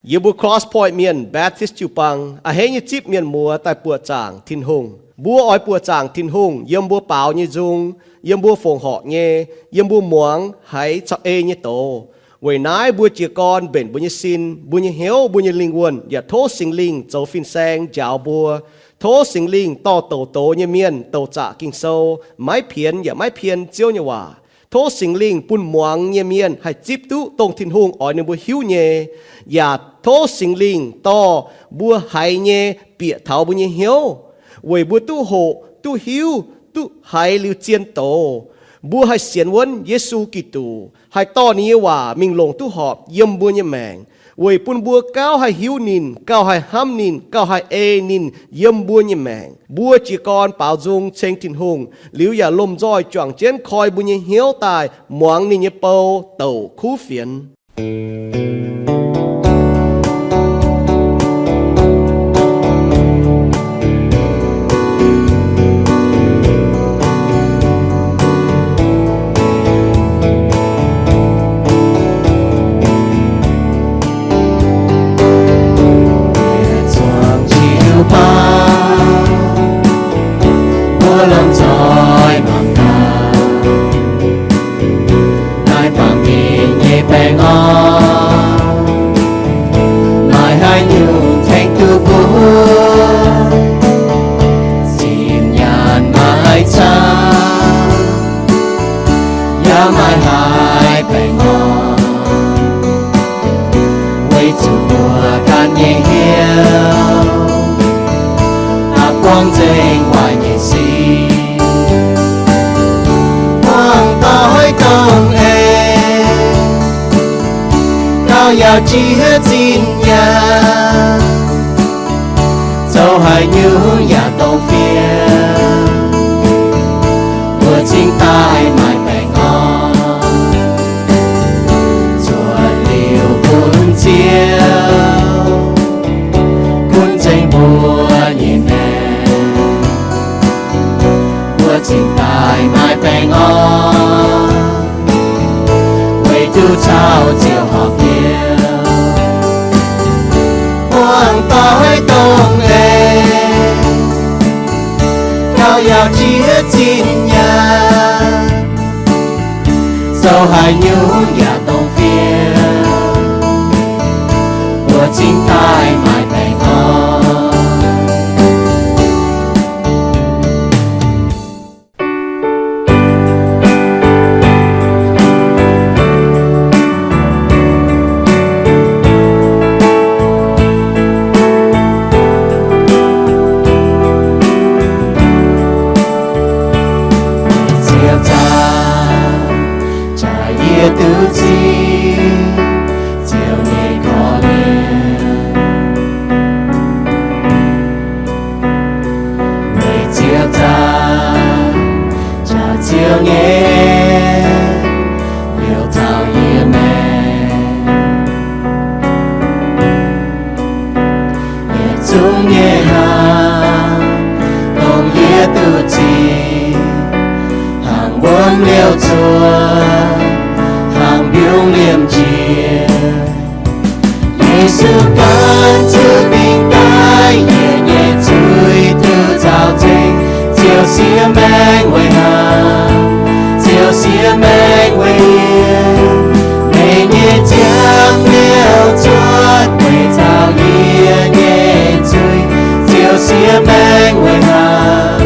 Yie mbuo Cross Point Mienh Baptist jiu-baang a'hneiv nyei zipv mienh muoz daaih buoqc zaangc Tin-Hungh. Mbuo oix buoqc zaangc Tin-Hungh yiem mbuo baaux nyei nzung, yiem mbuo fongc horc nyei, yiem mbuo muangx haiz caux ei nyei doz. Weic naaiv mbuo jiez gorn mbenc mbuo nyei sin, mbuo nyei hnyouv, mbuo nyei lingh wuonh yaac tov Singx Lingh zoux fin-saeng njaaux mbuo. Tov Singx Lingh dorh douc doz nyei mienh douc zaqc Ging-Sou, maiv pienx yaac maiv pien Ziouv nyei waac. Tov Singx Lingh bun muangx nyei mienh haih zipv duqv dongh Tin-Hungh oix ninh mbuo hiuv nyei, yaac tov Singx Lingh dorh mbuo haiz nyei bieqc taux mbuo nyei hnyouv, weic mbuo duqv hoqc, duqv hiuv, duqv haiz liuz zien doz. Mbuo haih sienx wuonv Yesu Giduc, haih dorh ninh nyei waac mingh longc duqv horpc yiem mbuo nyei maengc, weic bun mbuo gauh haih hiuv ninh, gauh haih hnamv ninh, gauh haih ei ninh yiem mbuo nyei maengc. Mbuo jiez gorn baaux nzung ceng Tin-Hungh liuz yaac lomh nzoih juangc jienv koi mbuo nyei hnyouv daaih muangx ninh nyei bou douc kuv fienx. Zuangx jiu-baang, mbuo lomh nzoih mangc gaax, naaiv baamh mienh nyei baengh orn, maaih haaix nyungc tengx duqv mbuo? Zinh nyaanh maaih camv, yaac maaih haiz baengh orn, weic zuqc mbuo ganh nyei hnyouv aqc buangv nzengc waaic nyei sic. Buangv doix dongh eix, gauh yaac jiex zinh nyaanh, zoux haaix nyungc yaac dongh fiem, mbuo cingx daaih maaih baengh orn. Zuotc liuz bun Ziouv gunv nzengc mbuo nyei maengc, mbuo cingx daaih maaih baengh orn, weic duqv caux Ziouv horpc hnyouv. Buangv doix dongh eix, gauh yaac jiex zinh nyaanh, zoux haaix nyungc yaac dongh fiem, mbuo cingx daaih maaih baengh orn. Ziouv zaah, jaax yie duqv zipv Ziouv nyei korv-lienh. Weic Ziouv zaah, jaax Ziouv nyei, liouc taux yie maengc. Yietc zungv nyei hnaangx, dongh yie duqv zipv, hnangv wuonv liouh cuotv, hnangv mbiungc liemh njiec. Yesu ganh zuqc dingc daaih, yie nyei zuiz duqv caux nzengc. Ziouv siev maengc weic hnaangx, Ziouv siev maengc weic yie. Meih nyei ziangh liouh cuotv weic caux yie nyei zuiz. Ziouv siev maengc weic hnaangx,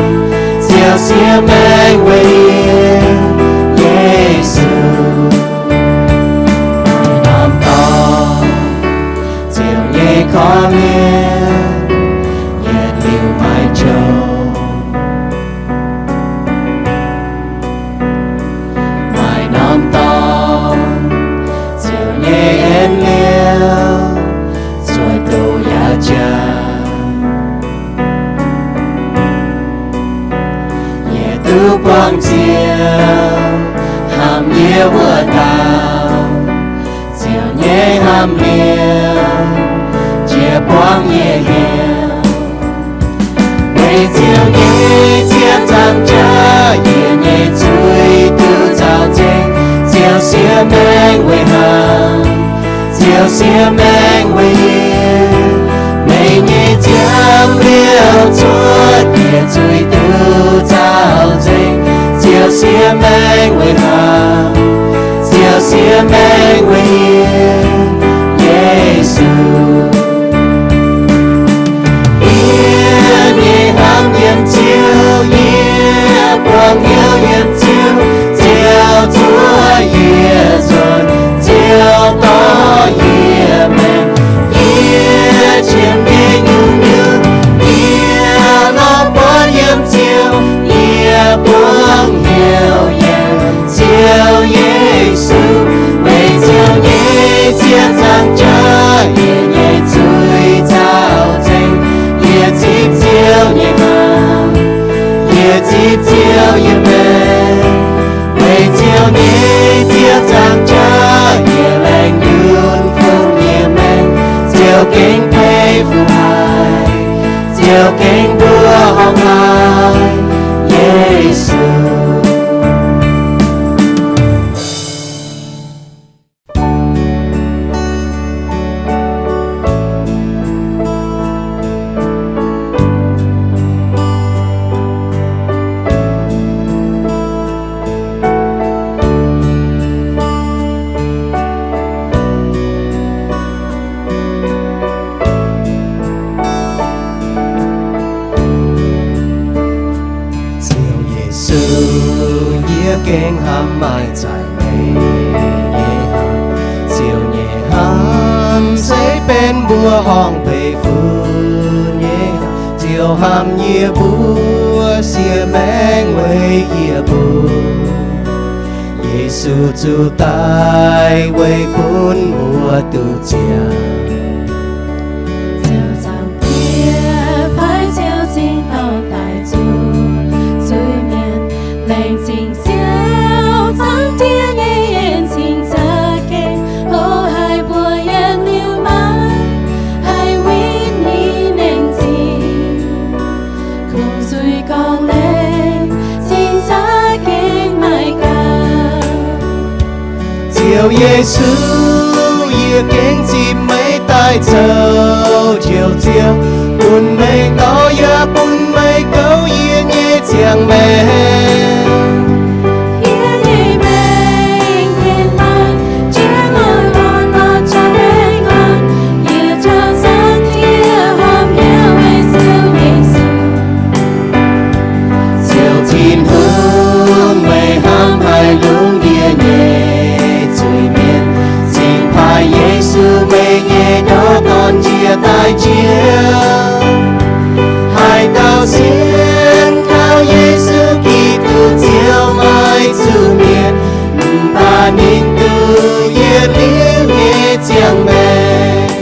Ziouv siev maengc weic yie. Yesu, norm dorngx Ziouv nyei korv-lienh, yietc liuz maiv jouh. Maaih norm dorngx Ziouv nyei en liouh, zuotc doqc yaac jaax. Yie duqv buangh Ziouv hnamv yie wuov dauh, Ziouv nyei hnamv liemh jiex buangv yie hnyouv. Weic Ziouv nyei ziex nzaangc jaax, yie nyei zuiz duqv caux nzengc. Ziouv siev maengc weic hnaangx, Ziouv siev maengc weic yie. Siex maengx weic haaix? Ziouv siex maengx weic yie, Yesu. Yie nyei hnamv yiem Ziouv, yie buangh hnyouv yiem Ziouv. Ziouv zuov yie nzuonx, Ziouv dorh yie maengx. Yie qiemx nyei nyungc-nyungc, yie nor buonv yiem Ziouv. Yie buangh hnyouv yiem Ziouv Yesu, weic Ziouv nyei ziex nzaangc jaav yie nyei zuiz caux ceng. Yie zipv Ziouv nyei hnaangx, yie zipv Ziouv nyei maengc, weic Ziouv nyei ziex nzaangc jaav yie laengz yunc fungx yie maengc. Ziouv gengh beiv fungx haic, Ziouv gengh mbuoqc horngh haic, Yesu. Ziouv Yesu, yie gengh hnamv maaih zaic meih nyei hnamv. Ziouv nyei hnamv se benx mbuo horngh beiv fungx nyei hnamv. Ziouv hnamv yie mbuo, siex maengx weic yie mbuo. Yesu zuqc daic weic bun mbuo duqv ziangh. Ziouv Zaangc Diex paaiv Ziouv Singx Dorn daaih zuqc zuiz-mienh, laengz zingh Ziouv Zaangc Diex nyei en cing za'gengh hlo haic mbuo yietc liuz maiv haih win ninh nzingh. Kungx zuiz gorngv laengz zingh za'gengh maiv gaux. Ziouv Yesu, yie gengh zipv meih daaih zoux Njoux Ziouv, bun meih dorh yaac bun meih gouv yie nyei ziangh maengc. Yie nyei maengc mienh maaih jienv mueiz orn lorz jaax baengh orn. Yie caux Zaangc Diex horpc hnyouv weic Ziouv Yesu. Ziouv Tin-Hungh, meih hnamv haic longx yie nyei zuiz-mienh, cingx paaiv Yesu, meih nyei ndoqc Dorn, njiec daaih njiec, haih dauh sienx kaux Yesu Giduc, Ziouv maiv zuqc mietc, mv baac ninh duqv yietc liuz nyei ziangh maengc.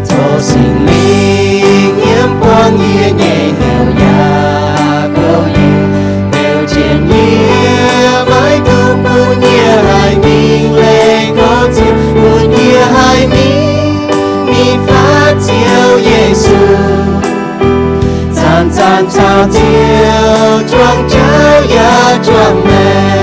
Tov Singx Lingh yiem buangh yie nyei hnyouv yaac kouv yie, beu jienv yie maiv dungx bun yie haih mingh leih kouv Ziouv, bun yie haih mingh mingh fatv Ziouv Yesu, zanc-zanc caux Ziouv juangc jauv yaac juangc maengc.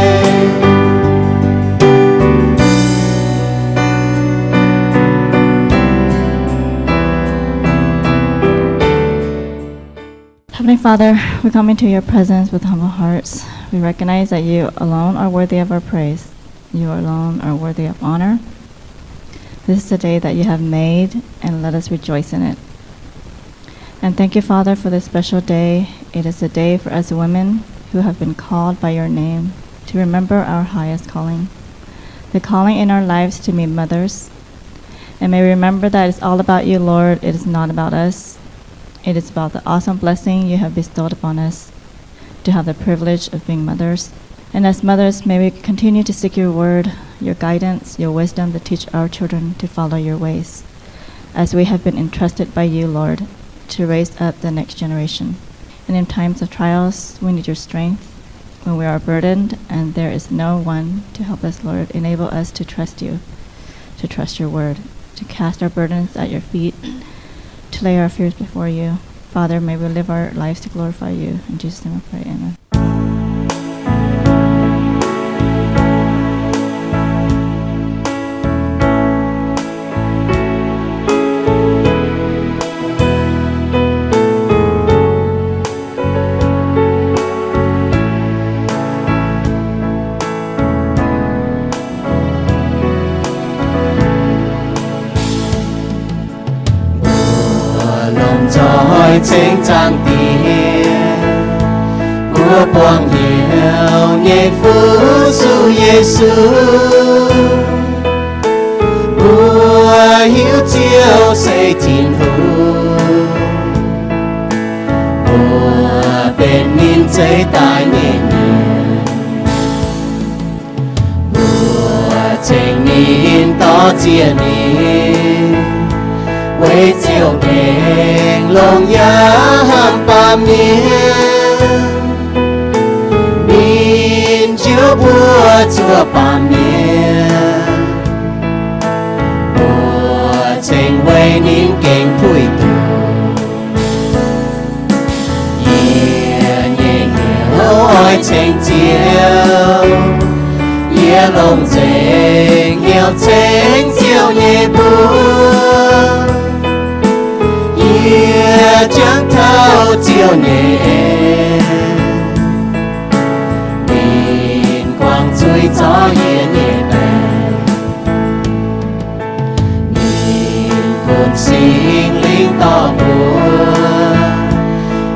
Heavenly Father, we come into your presence with humble hearts. We recognize that you alone are worthy of our praise. You alone are worthy of honor. This is the day that you have made, and let us rejoice in it. And thank you, Father, for this special day. It is a day for us women who have been called by your name to remember our highest calling, the calling in our lives to be mothers. And may we remember that it's all about you, Lord. It is not about us. It is about the awesome blessing you have bestowed upon us to have the privilege of being mothers. And as mothers, may we continue to seek your word, your guidance, your wisdom to teach our children to follow your ways, as we have been entrusted by you, Lord, to raise up the next generation. And in times of trials, we need your strength. When we are burdened and there is no one to help us, Lord, enable us to trust you, to trust your word, to cast our burdens at your feet, to lay our fears before you. Father, may we live our lives to glorify you. In Jesus' name I pray, amen. Nzoih ceng Zaangc Diex, mbuo buangh hnyouv nyei Fu-sux Yesu. Mbuo hiuv Ziouv se Tin-Hungh, mbuo benx ninh zeiz daaih nyei mienh. Mbuo ceng ninh, dor-ziec ninh, weic ziouc gengh longx yaac hnamv baamh mienh. Ninh njoux mbuo zuov baamh mienh, mbuo ceng weic ninh gengh puix duqv. Yie nyei hnyouv oix ceng Ziouv, yie longc nzengc hnyouv ceng Ziouv nyei mbuox. Yie jangx taux Ziouv nyei en, ninh guangc zuiz zorc yie nyei baengc. Ninh bun Singx Lingh dorh mbuo,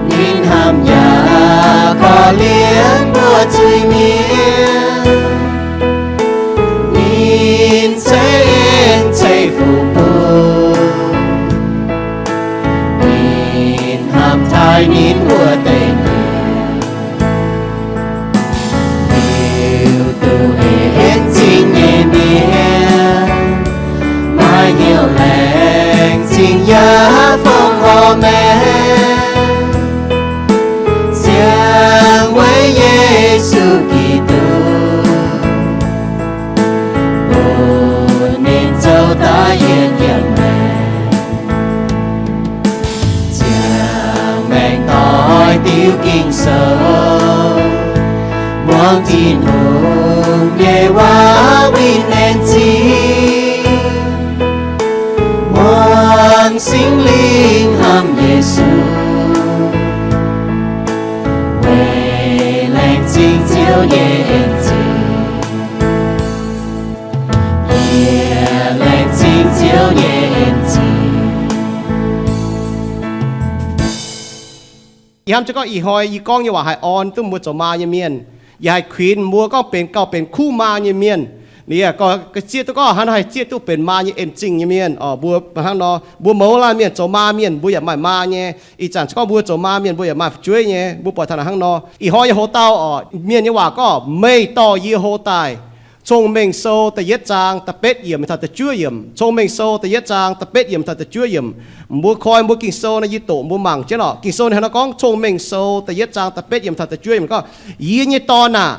ninh hnamv yaac korv-lienh mbuo zuiz-mienh. Ninh ceix en ceix fuqv bun, ninh hnamv taaih ninh wuov deix mienh. Liuz duqv en zingh nyei mienh, maaih hnyouv laengz zingh yaac fongc horc maengc, ziangh weic Yesu Giduc, bun ninh zoux daaih yietc nyanc maengc. Ziangh maengc doix diuv Ging-Sou, muangx Tin-Hungh nyei waac winh en zingh, muangx Singx Lingh hnamv Yesu, weic laengz zingh Ziouv nyei en zingh. Yie laengz zingh Ziouv nyei en zingh. Yie hnamv jienv gorngv ih hnoi yie gorngv nyei waac haih orn duqv mbuo zoux maa nyei mienh. Yie haih kuinx mbuo gorngv benx gauh benx kuv maa nyei mienh. Yie gorngv zieqv duqv gorngv hnangv nor haih zieqv duqv benx maa nyei en zingh nyei mienh oc. Mbuo hnangv nor, mbuo mouz laanh mienh zoux maa mienh, mbuo yaac maaih maa nyei. Ih zanc se gorngv mbuo zoux maa mienh, mbuo yaac maaih fu'jueiv nyei. Mbuo buatc taux hnangv nor, ih hnoi nyei hoc dauh oc, mienh nyei waac gorngv, meih dorh yie hlo daaih. Cong-Mengh Sou da'yietv zaang da'betv yiemc taux da'juov yiemc. Cong-Mengh Sou da'yietv zaang da'betv yiemc taux da'juov yiemc. Mbuo koi mbuo Ging-Sou nor, yie doqc mbuo mangc jienv lorqc. Ging-Sou ninh hnangv nor gorngv, Cong-Mengh Sou da'yietv zaang da'betv yiemc taux da'juov yiemc gorngv, Yie nyei dorn aah!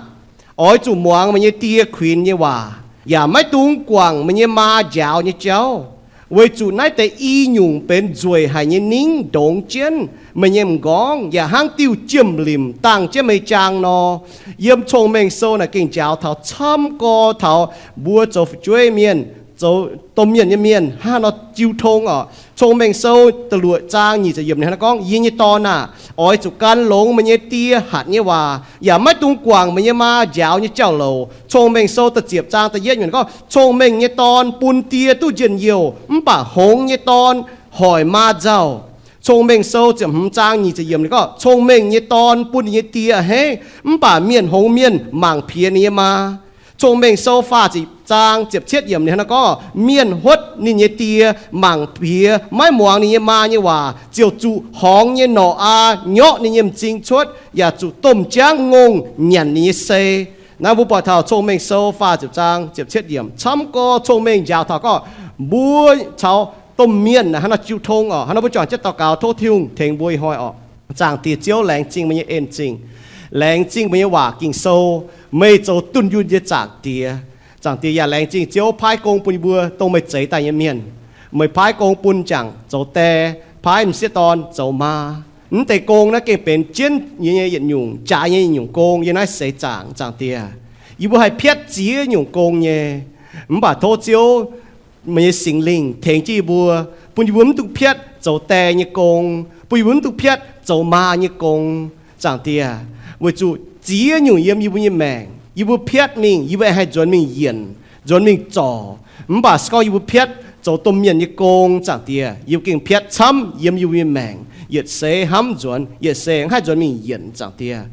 Oix zuqc muangx meih nyei die kuinx nyei waac, yaac maiv dungx guangc meih nyei maa njaaux nyei jauv. Weic zuqc naaiv deix i nyungc benx nzueic haic nyei ningv ndongx jienv meih nyei m'nqorngv, yaac hnangv diuh jiem-limc dangh jienv meih nyei jaang nor. Yiem Cong-Mengh Sou naaic gengh njaaux taux camv gorx taux mbuo zoux fu'jueiv mienh, zoux domh mienh nyei mienh hnangv haaix nor jiu tong oc. Cong-Mengh Sou da'luoqc zaang nyic ziepc yiemc ninh hnangv nor gorngv, Yie nyei dorn aah! Oix zuqc gan longx meih nyei die hatc nyei waac, yaac maiv dungx guangc meih nyei maa njaaux nyei jauv-louc. Cong-Mengh Sou da'ziepc zaang da'yietv yiemc gorngv, Cong-Mengh nyei dorn bun die duqv njien-youh, mv baac hngongx nyei dorn hoic maa nzauh. Cong-Mengh Sou ziepc hmz zaang nyic ziepc yiemc ninh gorngv, Cong-Mengh nyei dorn bun ninh nyei die a'hneiv, mv baac mienh hngongx mienh mangc piex ninh nyei maa. Cong-Mengh Sou faah ziepc zaang ziepc cietv yiemc ninh hnangv nor gorngv, Mienh huotv ninh nyei die, mangc piex maiv muangx ninh nyei maa nyei waac, ziouc zuqc horngz nyei norqc aa nyorqv ninh nyei m'zing cuotv, yaac zuqc domh jaangv ngongh nyanc ninh nyei sei. Naaiv mbuo buatc taux Cong-Mengh Sou faah ziepc zaang ziepc cietv yiemc camv gorx Cong-Mengh njaaux taux gorngv mbuo caux domh mienh naaic hnangv nor jiu tong oc. Hnangv nor mbuo juangc jienv daux gaux tov Tin-Hungh tengx mbuo ih hnoi oc. Zaangc Diex Ziouv, laengz zingh meih nyei en zingh, laengz zingh meih nyei waac Ging-Sou. Meih zoux dunh yunh nyei Zaangc Diex. Zaangc Diex, yaac laengz zingh Ziouv paaiv gong bun yie mbuo dongh meih zeix daaih nyei mienh. Meih paaiv gong bun m'jangc zoux die, paaiv m'sieqv dorn zoux maa. Mv deix gong naaiv gengh benx jienv nyei yietc nyungc, jaaix nyei yietc nyungc gong yiem naaiv seix zaangc. Zaangc Diex, yie mbuo haih piatv ziex nyungc gong nyei. Mv baac tov Ziouv meih nyei Singx Lingh tengx jienv yie mbuo, bun yie mbuo mv dungx piatv zoux die nyei gong, bun yie mbuo mv dungx piatv zoux maa nyei gong. Zaangc Diex, weic zuqc ziex nyungc yiem yie mbuo nyei maengc yie mbuo piatv mingh, yie mbuo aengx haih nzuonx mingh yienc, nzuonx mingh zorc. Mv baac se gorngv yie mbuo piatv zoux domh mienh nyei gong, Zaangc Diex. Yie mbuo gengh piatv camv yiem yie mbuo nyei maengc, yietc seix hnamv nzuonx, yietc seix mv haih nzuonx mingh yienc, Zaangc Diex.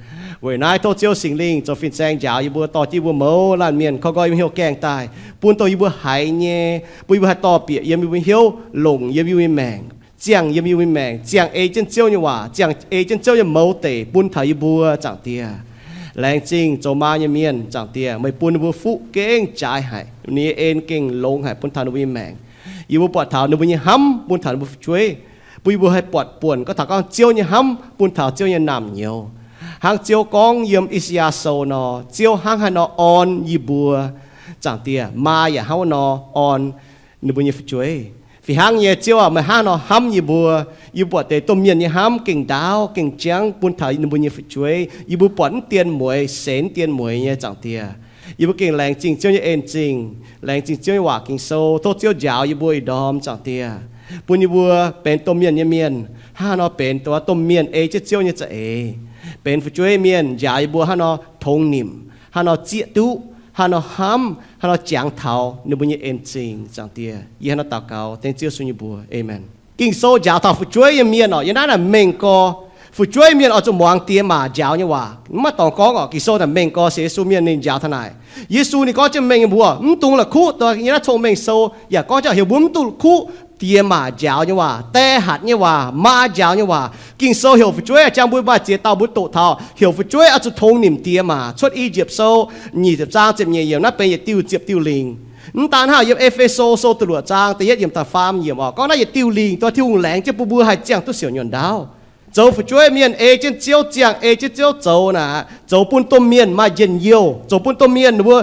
Weic naaiv tov Ziouv Singx Lingh zoux fin-saeng njaaux yie mbuo, dorh jienv yie mbuo mouz laanh mienh koi nqoi yiem hnyouv gaengh daaih, bun dongh yie mbuo haiz nyei, bun yie mbuo haih dorh bieqc yiem yie mbuo hnyouv, longc yiem yie mbuo nyei maengc, ziangh yiem yie mbuo nyei maengc, ziangh ei jienv Ziouv nyei waac, ziangh ei jienv Ziouv nyei mouz deic bun taux yie mbuo, Zaangc Diex. Laengz zingh zoux maa nyei mienh, Zaangc Diex, meih bun ninh mbuo fuqv gengh jaaix haic, ninh nyei en gengh longx haic bun taux ninh mbuo nyei maengc. Yie mbuo buatc taux ninh mbuo nyei hnamv bun taux ninh mbuo fu'jueiv, bun yie mbuo haih buatc buonc gorngv taux gorngv Ziouv nyei hnamv bun taux Ziouv nyei naamh nyouz. Hnangv Ziouv gorngv yiem I^saa^yaa Sou nor, Ziouv hnangv haaix nor orn yie mbuo, Zaangc Diex, maa yaac hnangv nor orn ninh mbuo nyei fu'jueiv. Fih hnangv nyei, Ziouv aac, meih hnangv nor hnamv yie mbuo. Yie mbuo buatc deix domh mienh nyei hnamv gengh ndaauv gengh jangv bun taux ninh mbuo nyei fu'jueiv. Yie mbuo buatc mv dien mueiz, seix mv dien mueiz nyei, Zaangc Diex. Yie mbuo gengh laengz zingh Ziouv nyei en zingh, laengz zingh Ziouv nyei waac Ging-Sou. Tov Ziouv njaaux yie mbuo ih ndorm, Zaangc Diex, bun yie mbuo benx domh mienh nyei mienh, hnangv haaix nor benx dongh wuov domh mienh ei jienv Ziouv nyei za'eix. Benx fu'jueiv mienh, njaaux yie mbuo hnangv haaix nor tongx nimc, hnangv haaix nor zieqv duqv, hnangv haaix nor hnamv, hnangv haaix nor jangx taux ninh mbuo nyei en zingh, Zaangc Diex. Yie hnangv haaix nor daux gaux dengv Ziouv Yesu nyei mbuox. Aamen. Ging-Sou njaaux taux fu'jueiv nyei mienh orqc, yiem naaiv naaic mengh gorx, fu'jueiv mienh oix zuqc muangx diex maac njaaux nyei waac. Mv maaih dorngx gorngv orqc, Ging-Sou naaic mengh gorx sienx Yesu mienh ninh njaaux taux naaic. Yesu ninh gorngv jienv mengh mbuox, mv dungx la'kuqv, dongh yie naaiv cong-mengh sou yaac gorngv jienv heuc mbuo mv dungx la'kuqv diex maac njaaux nyei waac, daeh hatc nyei waac, maa njaaux nyei waac. Ging-Sou heuc fu'jueiv, jang mbuo maaih ziex dauh mbuo doqc taux, heuc fu'jueiv oix zuqc tongx nimc diex maac. Cuotv I^yipv Sou nyic ziepc zaang ziepc nyeic yiemc, naaiv benx yietc diuh ziepc diuh lingc. Mv daan hnangv, yiem E^fe^so Sou da'luoqc zaang da'yietv yiemc daaih faam yiemc orqc, gorngv naaiv yietc diuh lingc dongh Tin-Hungh laengz jienv bun mbuo haih ziangh duqv siouc nyuonh ndaauv. Zoux fu'jueiv mienh ei jienv Ziouv ziangh, ei jienv Ziouv zoux naaic, zoux bun domh mienh maaih njien-youh, zoux bun domh mienh ninh mbuo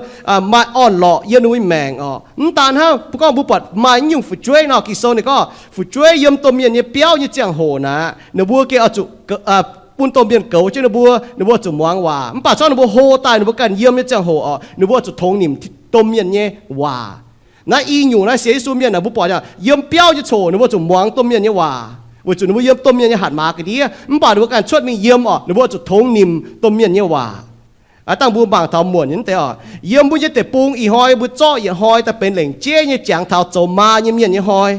maaih orn-lorqc yiem ninh mbuo nyei maengc orqc. Mv daan hnangv, mbuo gorngv mbuo buatc maaih nyungc fu'jueiv nor, Ging-Sou ninh gorngv fu'jueiv yiem domh mienh nyei biauv nyei ziangh hoc naaic, ninh mbuo gengh oix zuqc bun domh mienh goux jienv ninh mbuo, ninh mbuo zuqc muangx waac. Mv baac corc ninh mbuo hlo daaih, ninh mbuo ganh yiem nyei ziangh hoc orqc, ninh mbuo zuqc tongx nimc domh mienh nyei waac. Naaiv i nyungc naaiv sienx Yesu mienh naaic, mbuo buatc yiem biauv nyei coc ninh mbuo zuqc muangx domh mienh nyei waac, weic zuqc ninh mbuo yiem domh mienh nyei hatc maaz ga'ndiev. Mv baac ninh mbuo ganh cuotv mingh yiem orqc, ninh mbuo zuqc tongx nimc domh mienh nyei waac. Aav dangh mbuo mangc taux muonc nyei deix orqc, yiem mbuo nyei deic-bung ih hnoi mbuo zorqv yietc hnoi daaih benx lengc jeiv nyei jangx taux zoux maa nyei mienh nyei hnoi.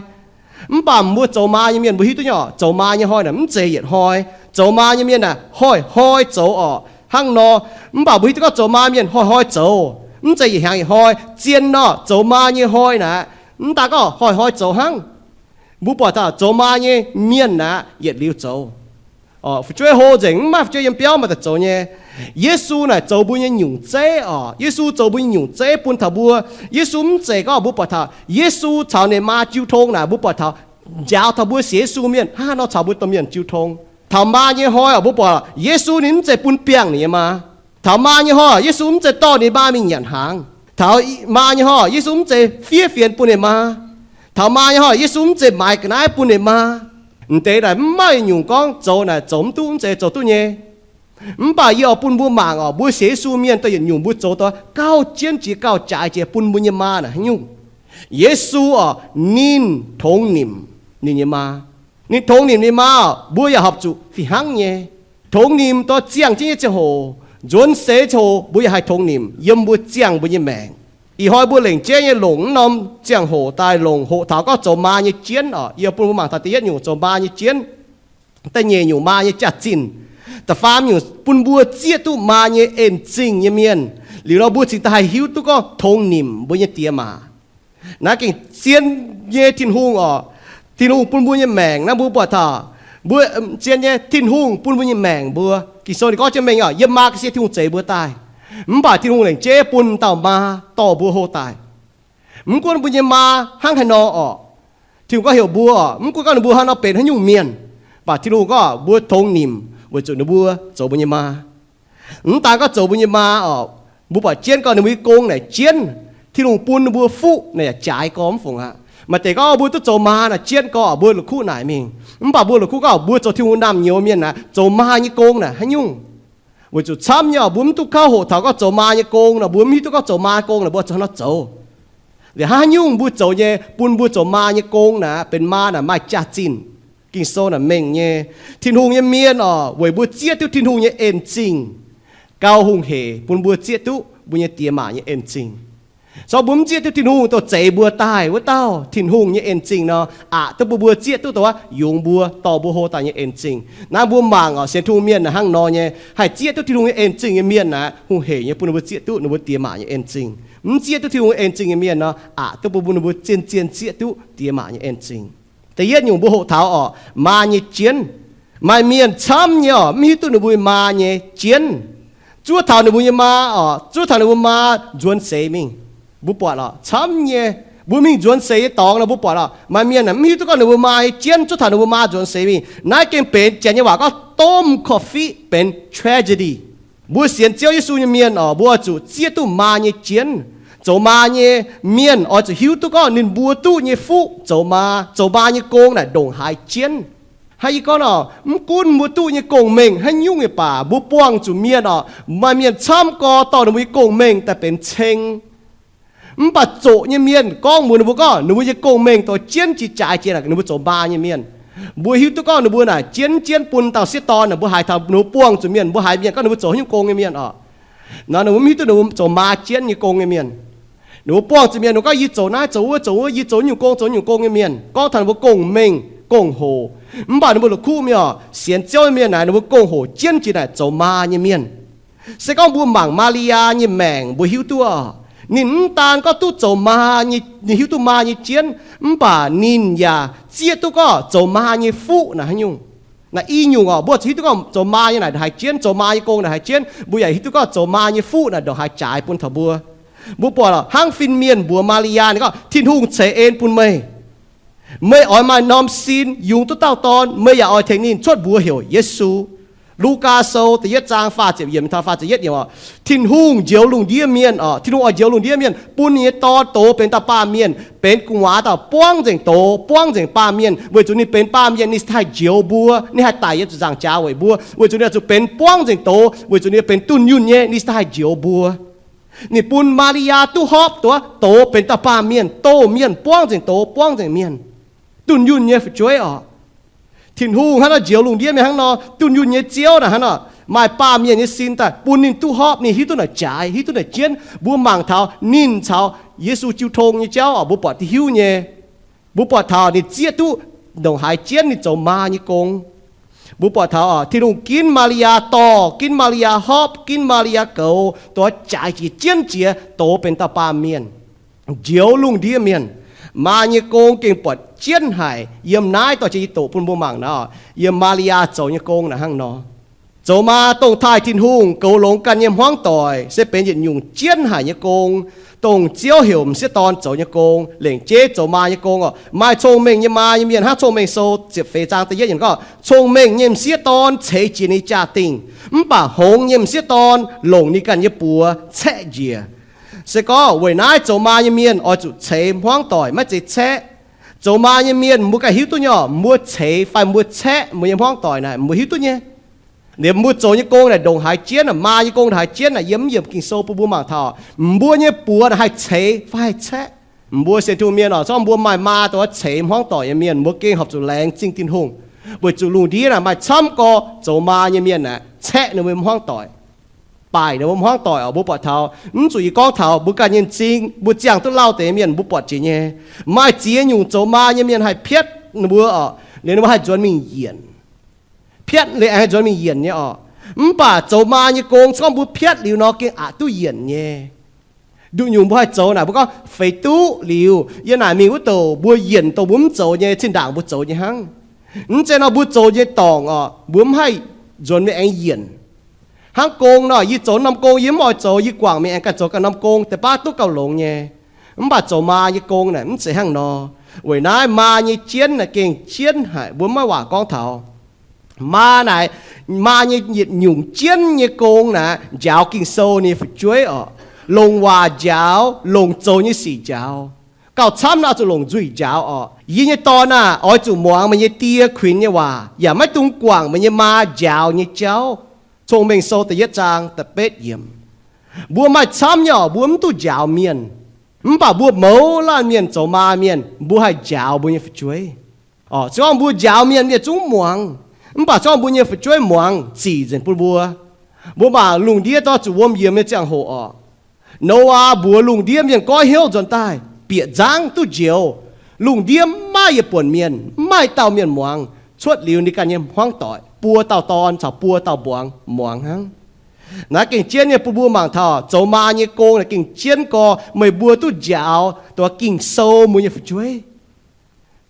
Mv baac mbuo zoux maa nyei mienh mbuo hiuv duqv nyei orqc, zoux maa nyei hnoi naaic mv zeiz yietc hnoi. Zoux maa nyei mienh naaic hnoi-hnoi zoux orqc hnangv nor. Mv baac mbuo hiuv duqv gorngv zoux maa mienh hnoi-hnoi zoux, mv zeiz yietc hnyangx yietc hnoi. Zien nor, zoux maa nyei hnoi naaic, mv daan gorngv hnoi-hnoi zoux hnangv. Mbuo buatc taux zoux maa nyei mienh naaic yietc liuz zoux. Fu'jueiv hlo nzengc, mv maaih fu'jueiv yiem biauv maaih daaih zoux nyei. Yesu naaic zoux mbuo nyei nyungc zeiv orqc. Yesu zoux mbuo nyei nyungc zeiv bun taux mbuo. Yesu mv zeiz gorngv mbuo buatc taux Yesu caux ninh maa jiu tong naaic, mbuo buatc taux njaaux taux mbuo sienx Yesu mienh hnangv haaix nor caux mbuo domh mienh jiu tong. Taux maa nyei hnoi orqc, mbuo buatc Yesu ninh mv zeiz bun biangh ninh nyei maa. Taux maa nyei hnoi orqc, Yesu mv zeiz dorh ninh maa mingh nyanc hnaangx. Taux maa nyei hnoi orqc, Yesu mv zeiz fiev fienx bun ninh maa. Taux maa nyei hnoi orqc, Yesu mv zeiz maaiz ga'naaiv bun ninh maa. M'deix naaic mv maaih nyungc gorngv zoux naaic zoux mv duqv, mv zeiz zoux duqv nyei. Mv baac yie oix bun mbuo mangc orqc, mbuo sienx Yesu mienh daaih yietc nyungc mbuo zoux daaih gauh jienv jiex gauh jaaix jiex bun mbuo nyei maa naaic haaix nyungc. Yesu orqc, ninh tongx nimc ninh nyei maa. Ninh tongx nimc ninh maa orqc, mbuo yaac horpc zuqc fih hnangv nyei. Tongx nimc dongh ziangh jienv nyei ziangh hoc, nzuonx seix ziangh hoc mbuo yaac haih tongx nimc yiem mbuo ziangh mbuo nyei maengc. Ih hnoi mbuo lengc jeiv nyei longc mv norm ziangh hoc daaih longc hoqc taux gorngv zoux maa nyei jienv orqc. Yie bun mbuo mangc taux da'yietv nyungc zoux maa nyei jienv, da'nyeic nyungc maa nyei jaax-zinh, da'faam nyungc bun mbuo zieqv duqv maa nyei en-zingh nyei mienh. Liuz nor mbuo cingx daaih haih hiuv duqv gorngv tongx nimc mbuo nyei diex maac. Naaiv gengh zien nyei Tin-Hungh orqc. Tin-Hungh bun mbuo nyei maengc naaiv mbuo buatc taux mbuo zien nyei Tin-Hungh bun mbuo nyei maengc mbuo. Ging-Sou ninh gorngv jienv mengh orqc, yiem maa ga'sie Tin-Hungh zeix mbuo daaih. Mv baac Tin-Hungh lengc jeiv bun dauh maa dorh mbuo hlo daaih. Mv gunv mbuo nyei maa hnangv haaix nor orqc, Tin-Hungh gorngv heuc mbuo orqc, mv gunv gorngv ninh mbuo hnangv nor benx haaix nyungc mienh, mv baac Tin-Hungh gorngv mbuo tongx nimc weic zuqc ninh mbuo zoux mbuo nyei maa. Mv daan gorngv zoux mbuo nyei maa orqc, mbuo buatc jienv gorngv ninh mbuo nyei gong naaic jienv, Tin-Hungh bun ninh mbuo fuqv naaic yaac jaaix gormx mv fungc aqv. Maaih deix gorngv mbuo duqv zoux maa naaic jienv gorngv mbuo la'kuqv naaic mingh. Mv baac mbuo la'kuqv gorngv mbuo zoux Tin-Hungh naamh nyouz mienh naaic, zoux maa nyei gong naaic haaix nyungc? Weic zuqc camv nyei orqc, mbuo mv duqv kauv hoqc taux gorngv zoux maa nyei gong nor, mbuo mv hiuv duqv gorngv zoux maa gong naaic mbuo zoux haaix nor zoux. Liuz hnangv haaix nyungc mbuo zoux nyei bun mbuo zoux maa nyei gong naaic, benx maa naaic maaih jaax-zinh. Ging-Sou naaic mengh nyei, Tin-Hungh nyei mienh orqc, weic mbuo zieqv duqv Tin-Hungh nyei en-zingh, gauh hungh hec bun mbuo zieqv duqv mbuo nyei diex maac nyei en-zingh. Zorqv mbuo mv zieqv duqv Tin-Hungh dongh zeix mbuo daaih wuov dauh, Tin-Hungh nyei en-zingh nor, aqc duqv bun mbuo zieqv duqv dongh wuov yungz mbuo, dorh mbuo hlo daaih nyei en-zingh. Naaiv mbuo mangc oc, sienx Tin-Hungh mienh hnangv nor nyei, haih zieqv duqv Tin-Hungh nyei en-zingh nyei mienh naaic, hungh heic nyei bun ninh mbuo zieqv duqv ninh mbuo diex maac nyei en-zingh. Mv zieqv duqv Tin-Hungh en-zingh nyei mienh nor, aqc duqv bun mbuo, ninh mbuo zien-zien zieqv duqv diex maac nyei en-zingh. Da'yietv nyungc mbuo hoqc taux oc, maa nyei jienv. Maaih mienh camv nyei oc, mv hiuv duqv ninh mbuo maa nyei jienv. Zuov taux ninh mbuo nyei maa oc, zuov taux ninh mbuo maa nzuonx seix mingh. Mbuo buatc oc, camv nyei, mbuo mingh nzuonx seix nyei dorngx nor mbuo buatc oc, maaih mienh mv hiuv duqv gorngv ninh mbuo maa nyei jienv, zuov taux ninh mbuo maa nzuonx seix mingh. Naaiv gengh benx janx nyei waac gorngv domh korv-fiqv, benx tragedy. Mbuo sienx Ziouv Yesu nyei mienh oc, mbuo oix zuqc zieqv duqv maa nyei jienv. Zoux maa nyei mienh oix zuqc hiuv duqv gorngv ninh mbuo duqv nyei fuqv zoux maa, zoux maa nyei gong naaic ndongc haaix jienv. Hnangv yie gorngv oc, mv gunv mbuo duqv nyei gong-mengh haaix nyungc nyei baac, mbuo buangh zuqc mienh oc, maaih mienh camv gorx dorh ninh mbuo nyei gong-mengh daaih benx ceng. Mv baac zoqc nyei mienh gorngv mbuox ninh mbuo gorngv ninh mbuo nyei gong-mengh dongh jienv jiex jaaix jiex naaic ninh mbuo zoux maa nyei mienh. Mbuo hiuv duqv gorngv ninh mbuo naaic jienv jienv bun dauh sieqv dorn naaic, mbuo haiz taux ninh mbuo buangh zuqc mienh, mbuo haiz mienh gorngv ninh mbuo zoux haaix nyungc gong nyei mienh oc. Nor ninh mbuo mv hiuv duqv ninh mbuo zoux maa jienv nyei gong nyei mienh. Ninh mbuo buangh zuqc mienh, ninh mbuo gorngv, yie zoux naaiv zoux wuov zoux wuov, yie zoux nyungc gong zoux nyungc gong nyei mienh, gorngv taux ninh mbuo gong-mengh gong-hoc. Mv baac ninh mbuo la'kuqv mienh oc, sienx Ziouv nyei mienh naaic ninh mbuo gong-hoc jienv jiex naaic zoux maa nyei mienh. Se gorngv mbuo mangc Maa^li^yaa nyei maengc mbuo hiuv duqv, ninh mv daan gorngv duqv zoux maa nyei, ninh hiuv duqv maa nyei jienv, mv baac ninh yaac zieqv duqv gorngv zoux maa nyei fuqv naaic haaix nyungc. Naaic i nyungc oc, mbuo zuqc hiuv duqv gorngv zoux maa nyei naaic ndongc haaix jienv, zoux maa nyei gong ndongc haaix jienv, mbuo yaac hiuv duqv gorngv zoux maa nyei fuqv naaic ndongc haaix jaaix bun taux mbuo. Mbuo buatc hnangv fin-mienh mbuox Maa^li^yaa, ninh gorngv, Tin-Hungh ceix en bun meih. Meih oix maaih norm sin yungz duqv dauh dorn, meih yaac oix tengx ninh cuotv mbuox heuc Yesu. Lugaa Sou da'yietv zaang faah ziepc yiemc taux faah ziepc yietv yiemc oc. Tin-Hungh njoux lungh ndiev mienh oc, Tin-Hungh oix njoux lungh ndiev mienh, bun ninh nyei Dorn doz benx dauh baamh mienh, benx gu'nguaaz dauh buangv nzengc doz, buangv nzengc baamh mienh, weic zuqc ninh benx baamh mienh, ninh haih njoux mbuo, ninh haih daic yiem ziepc nzaangc jaax weic mbuo, weic zuqc ninh oix zuqc benx buangv nzengc doz, weic zuqc ninh benx dunh yunh nyei, ninh haih njoux mbuo. Ninh bun Maa^li^yaa duqv hopv doz, doz benx dauh baamh mienh, doz mienh, buangv nzengc doz, buangv nzengc mienh, dunh yunh nyei fu'jueiv oc. Tin-Hungh hnangv nor njoux lungh ndiev mienh hnangv nor, dunh yunh nyei Ziouv naaic hnangv nor, maaih baamh mienh nyei sin daaih bun ninh duqv hopv, ninh hiuv duqv naaic jaaix, hiuv duqv naaic jienv. Mbuo mangc taux ninh caux Yesu jiu tong nyei jauv oc, mbuo buatc diuh hiuv nyei. Mbuo buatc taux ninh zieqv duqv ndongc haaix jienv ninh zoux maa nyei gong. Mbuo buatc taux oc, Tin-Hungh ginv Maa^li^yaa dorh, ginv Maa^li^yaa hopv, ginv Maa^li^yaa goux, doz jaaix jiex jienv jiex doz benx dauh baamh mienh, njoux lungh ndiev mienh. Maa nyei gong gengh buatc jienv haic. Yiem naaiv dorh jiex yie doqc bun mbuo mangc naaiv, yiem Maa^li^yaa zoux nyei gong naaic hnangv nor. Zoux maa dongh taaih Tin-Hungh goux longx ganh nyei hmuangv doic se benx yietc nyungc jienv haic nyei gong, dongh Ziouv heuc m'sieqv dorn zoux nyei gong, lengc jeiv zoux maa nyei gong oc. Maaih cong-mengh nyei maa nyei mienh hnangv Cong-Mengh Sou ziepc feix zaang da'yietv yiemc gorngv, cong-mengh nyei m'sieqv dorn ceix jiez ninh jaa-dingh, mv baac hngongx nyei m'sieqv dorn longc ninh ganh nyei buoz caeqv njiec. Se gorngv weic naaiv zoux maa nyei mienh oix zuqc ceix hmuangv doic, maiv zeiz caeqv. Zoux maa nyei mienh mbuo ganh hiuv duqv nyei oc, mbuo ceix fai mbuo caeqv mbuo nyei hmuangv doic naaic mbuo hiuv duqv nyei. Liemh mbuo zoux nyei gong naaic ndongc haaix jienv, maa nyei gong ndongc haaix jienv naaic, yiem mv yiemc Ging-Sou bun mbuo mangc taux, mbuo nyei buoz naaic haih ceix fai haih caeqv. Mbuo sienx Tin-Hungh mienh oc, zorqv mbuo maaih maa dongh ceix hmuangv doic nyei mienh, mbuo gengh horpc zuqc laengz zingh Tin-Hungh, weic zuqc lungh ndiev naaic maaih camv gorx zoux maa nyei mienh naaic caeqv ninh mbuo hmuangv doic, baaic ninh mbuo hmuangv doic oc. Mbuo buatc taux, mv zuqc yie gorngv taux, mbuo ganh nyei m'zing, mbuo ziangh duqv lauh deix mienh mbuo buatc jiex nyei. Maaih ziex nyungc zoux maa nyei mienh haih piatv ninh mbuo oc, liemh ninh mbuo haih nzuonx mingh yienc. Piatv liuz aengx haih nzuonx mingh yienc nyei oc. Mv baac zoux maa nyei gong se gorngv mbuo piatv liuz nor gengh aqc duqv yienc nyei. Nduqc nyungc mbuo haih zoux naaic, mbuo gorngv feix duqv liuz, yie naaic mingh wuov douc mbuo yienc dongh mbuo mv zoux nyei, zinh ndaangc mbuo zoux nyei hnangv. Mv zeiz nor mbuo zoux nyei dorngc oc, mbuo mv haih nzuonx mingh aengx yienc. Hnangv gong nor, yie zoux norm gong yie mv oix zoux, yie guangc mingh aengx ganh zoux ganh norm gong deix baav duqv gauh longx nyei. Mv baac zoux maa nyei gong naaic mv zeiz hnangv nor. Weic naaiv maa nyei jienv naaic gengh jienv haic, mbuo maiv waac gorngv taux. Maa naaic, maa nyei yietc nyungc jienv nyei gong naaic njaaux Ging-Sou nyei fu'jueiv oc. Longc waac njaaux, longc zoux nyei sic njaaux. Gauh camv naaic oix zuqc longc nzuih njaaux oc. Yie nyei dorn aah! Oix zuqc muangx meih nyei die kuinx nyei waac, yaac maiv dungx guangc meih nyei maa njaaux nyei jauv. Cong-Mengh Sou da'yietv zaang da'betv yiemc. Mbuo maaih camv nyei oc, mbuo mv duqv njaaux mienh. Mv baac mbuo mouz laanh mienh zoux maa mienh, mbuo haih njaaux mbuo nyei fu'jueiv. Se gorngv mbuo njaaux mienh, mienh zungv muangx. Mv baac se gorngv mbuo nyei fu'jueiv muangx, zic nzengc bun mbuo. Mbuo mangc lungh ndiev dorh zuqc wuom yiemx nyei ziangh hoc oc. Noyaa mbuox lungh ndiev mienh goiv hnyouv nzuonx daaih, bieqc nzangv duqv njoux. Lungh ndiev maiv maaih yietc buonc mienh, maiv maaih dauh mienh muangx. Cuotv liuz ninh ganh nyei hmuangv doic, buo dauh dorn caux buo dauh mbuangz muangx hnangv. Naaiv gengh jienv nyei bun mbuo mangc taux zoux maa nyei gong naaic gengh jienv gorx meih mbuo duqv njaaux duqv Ging-Sou mbuo nyei fu'jueiv.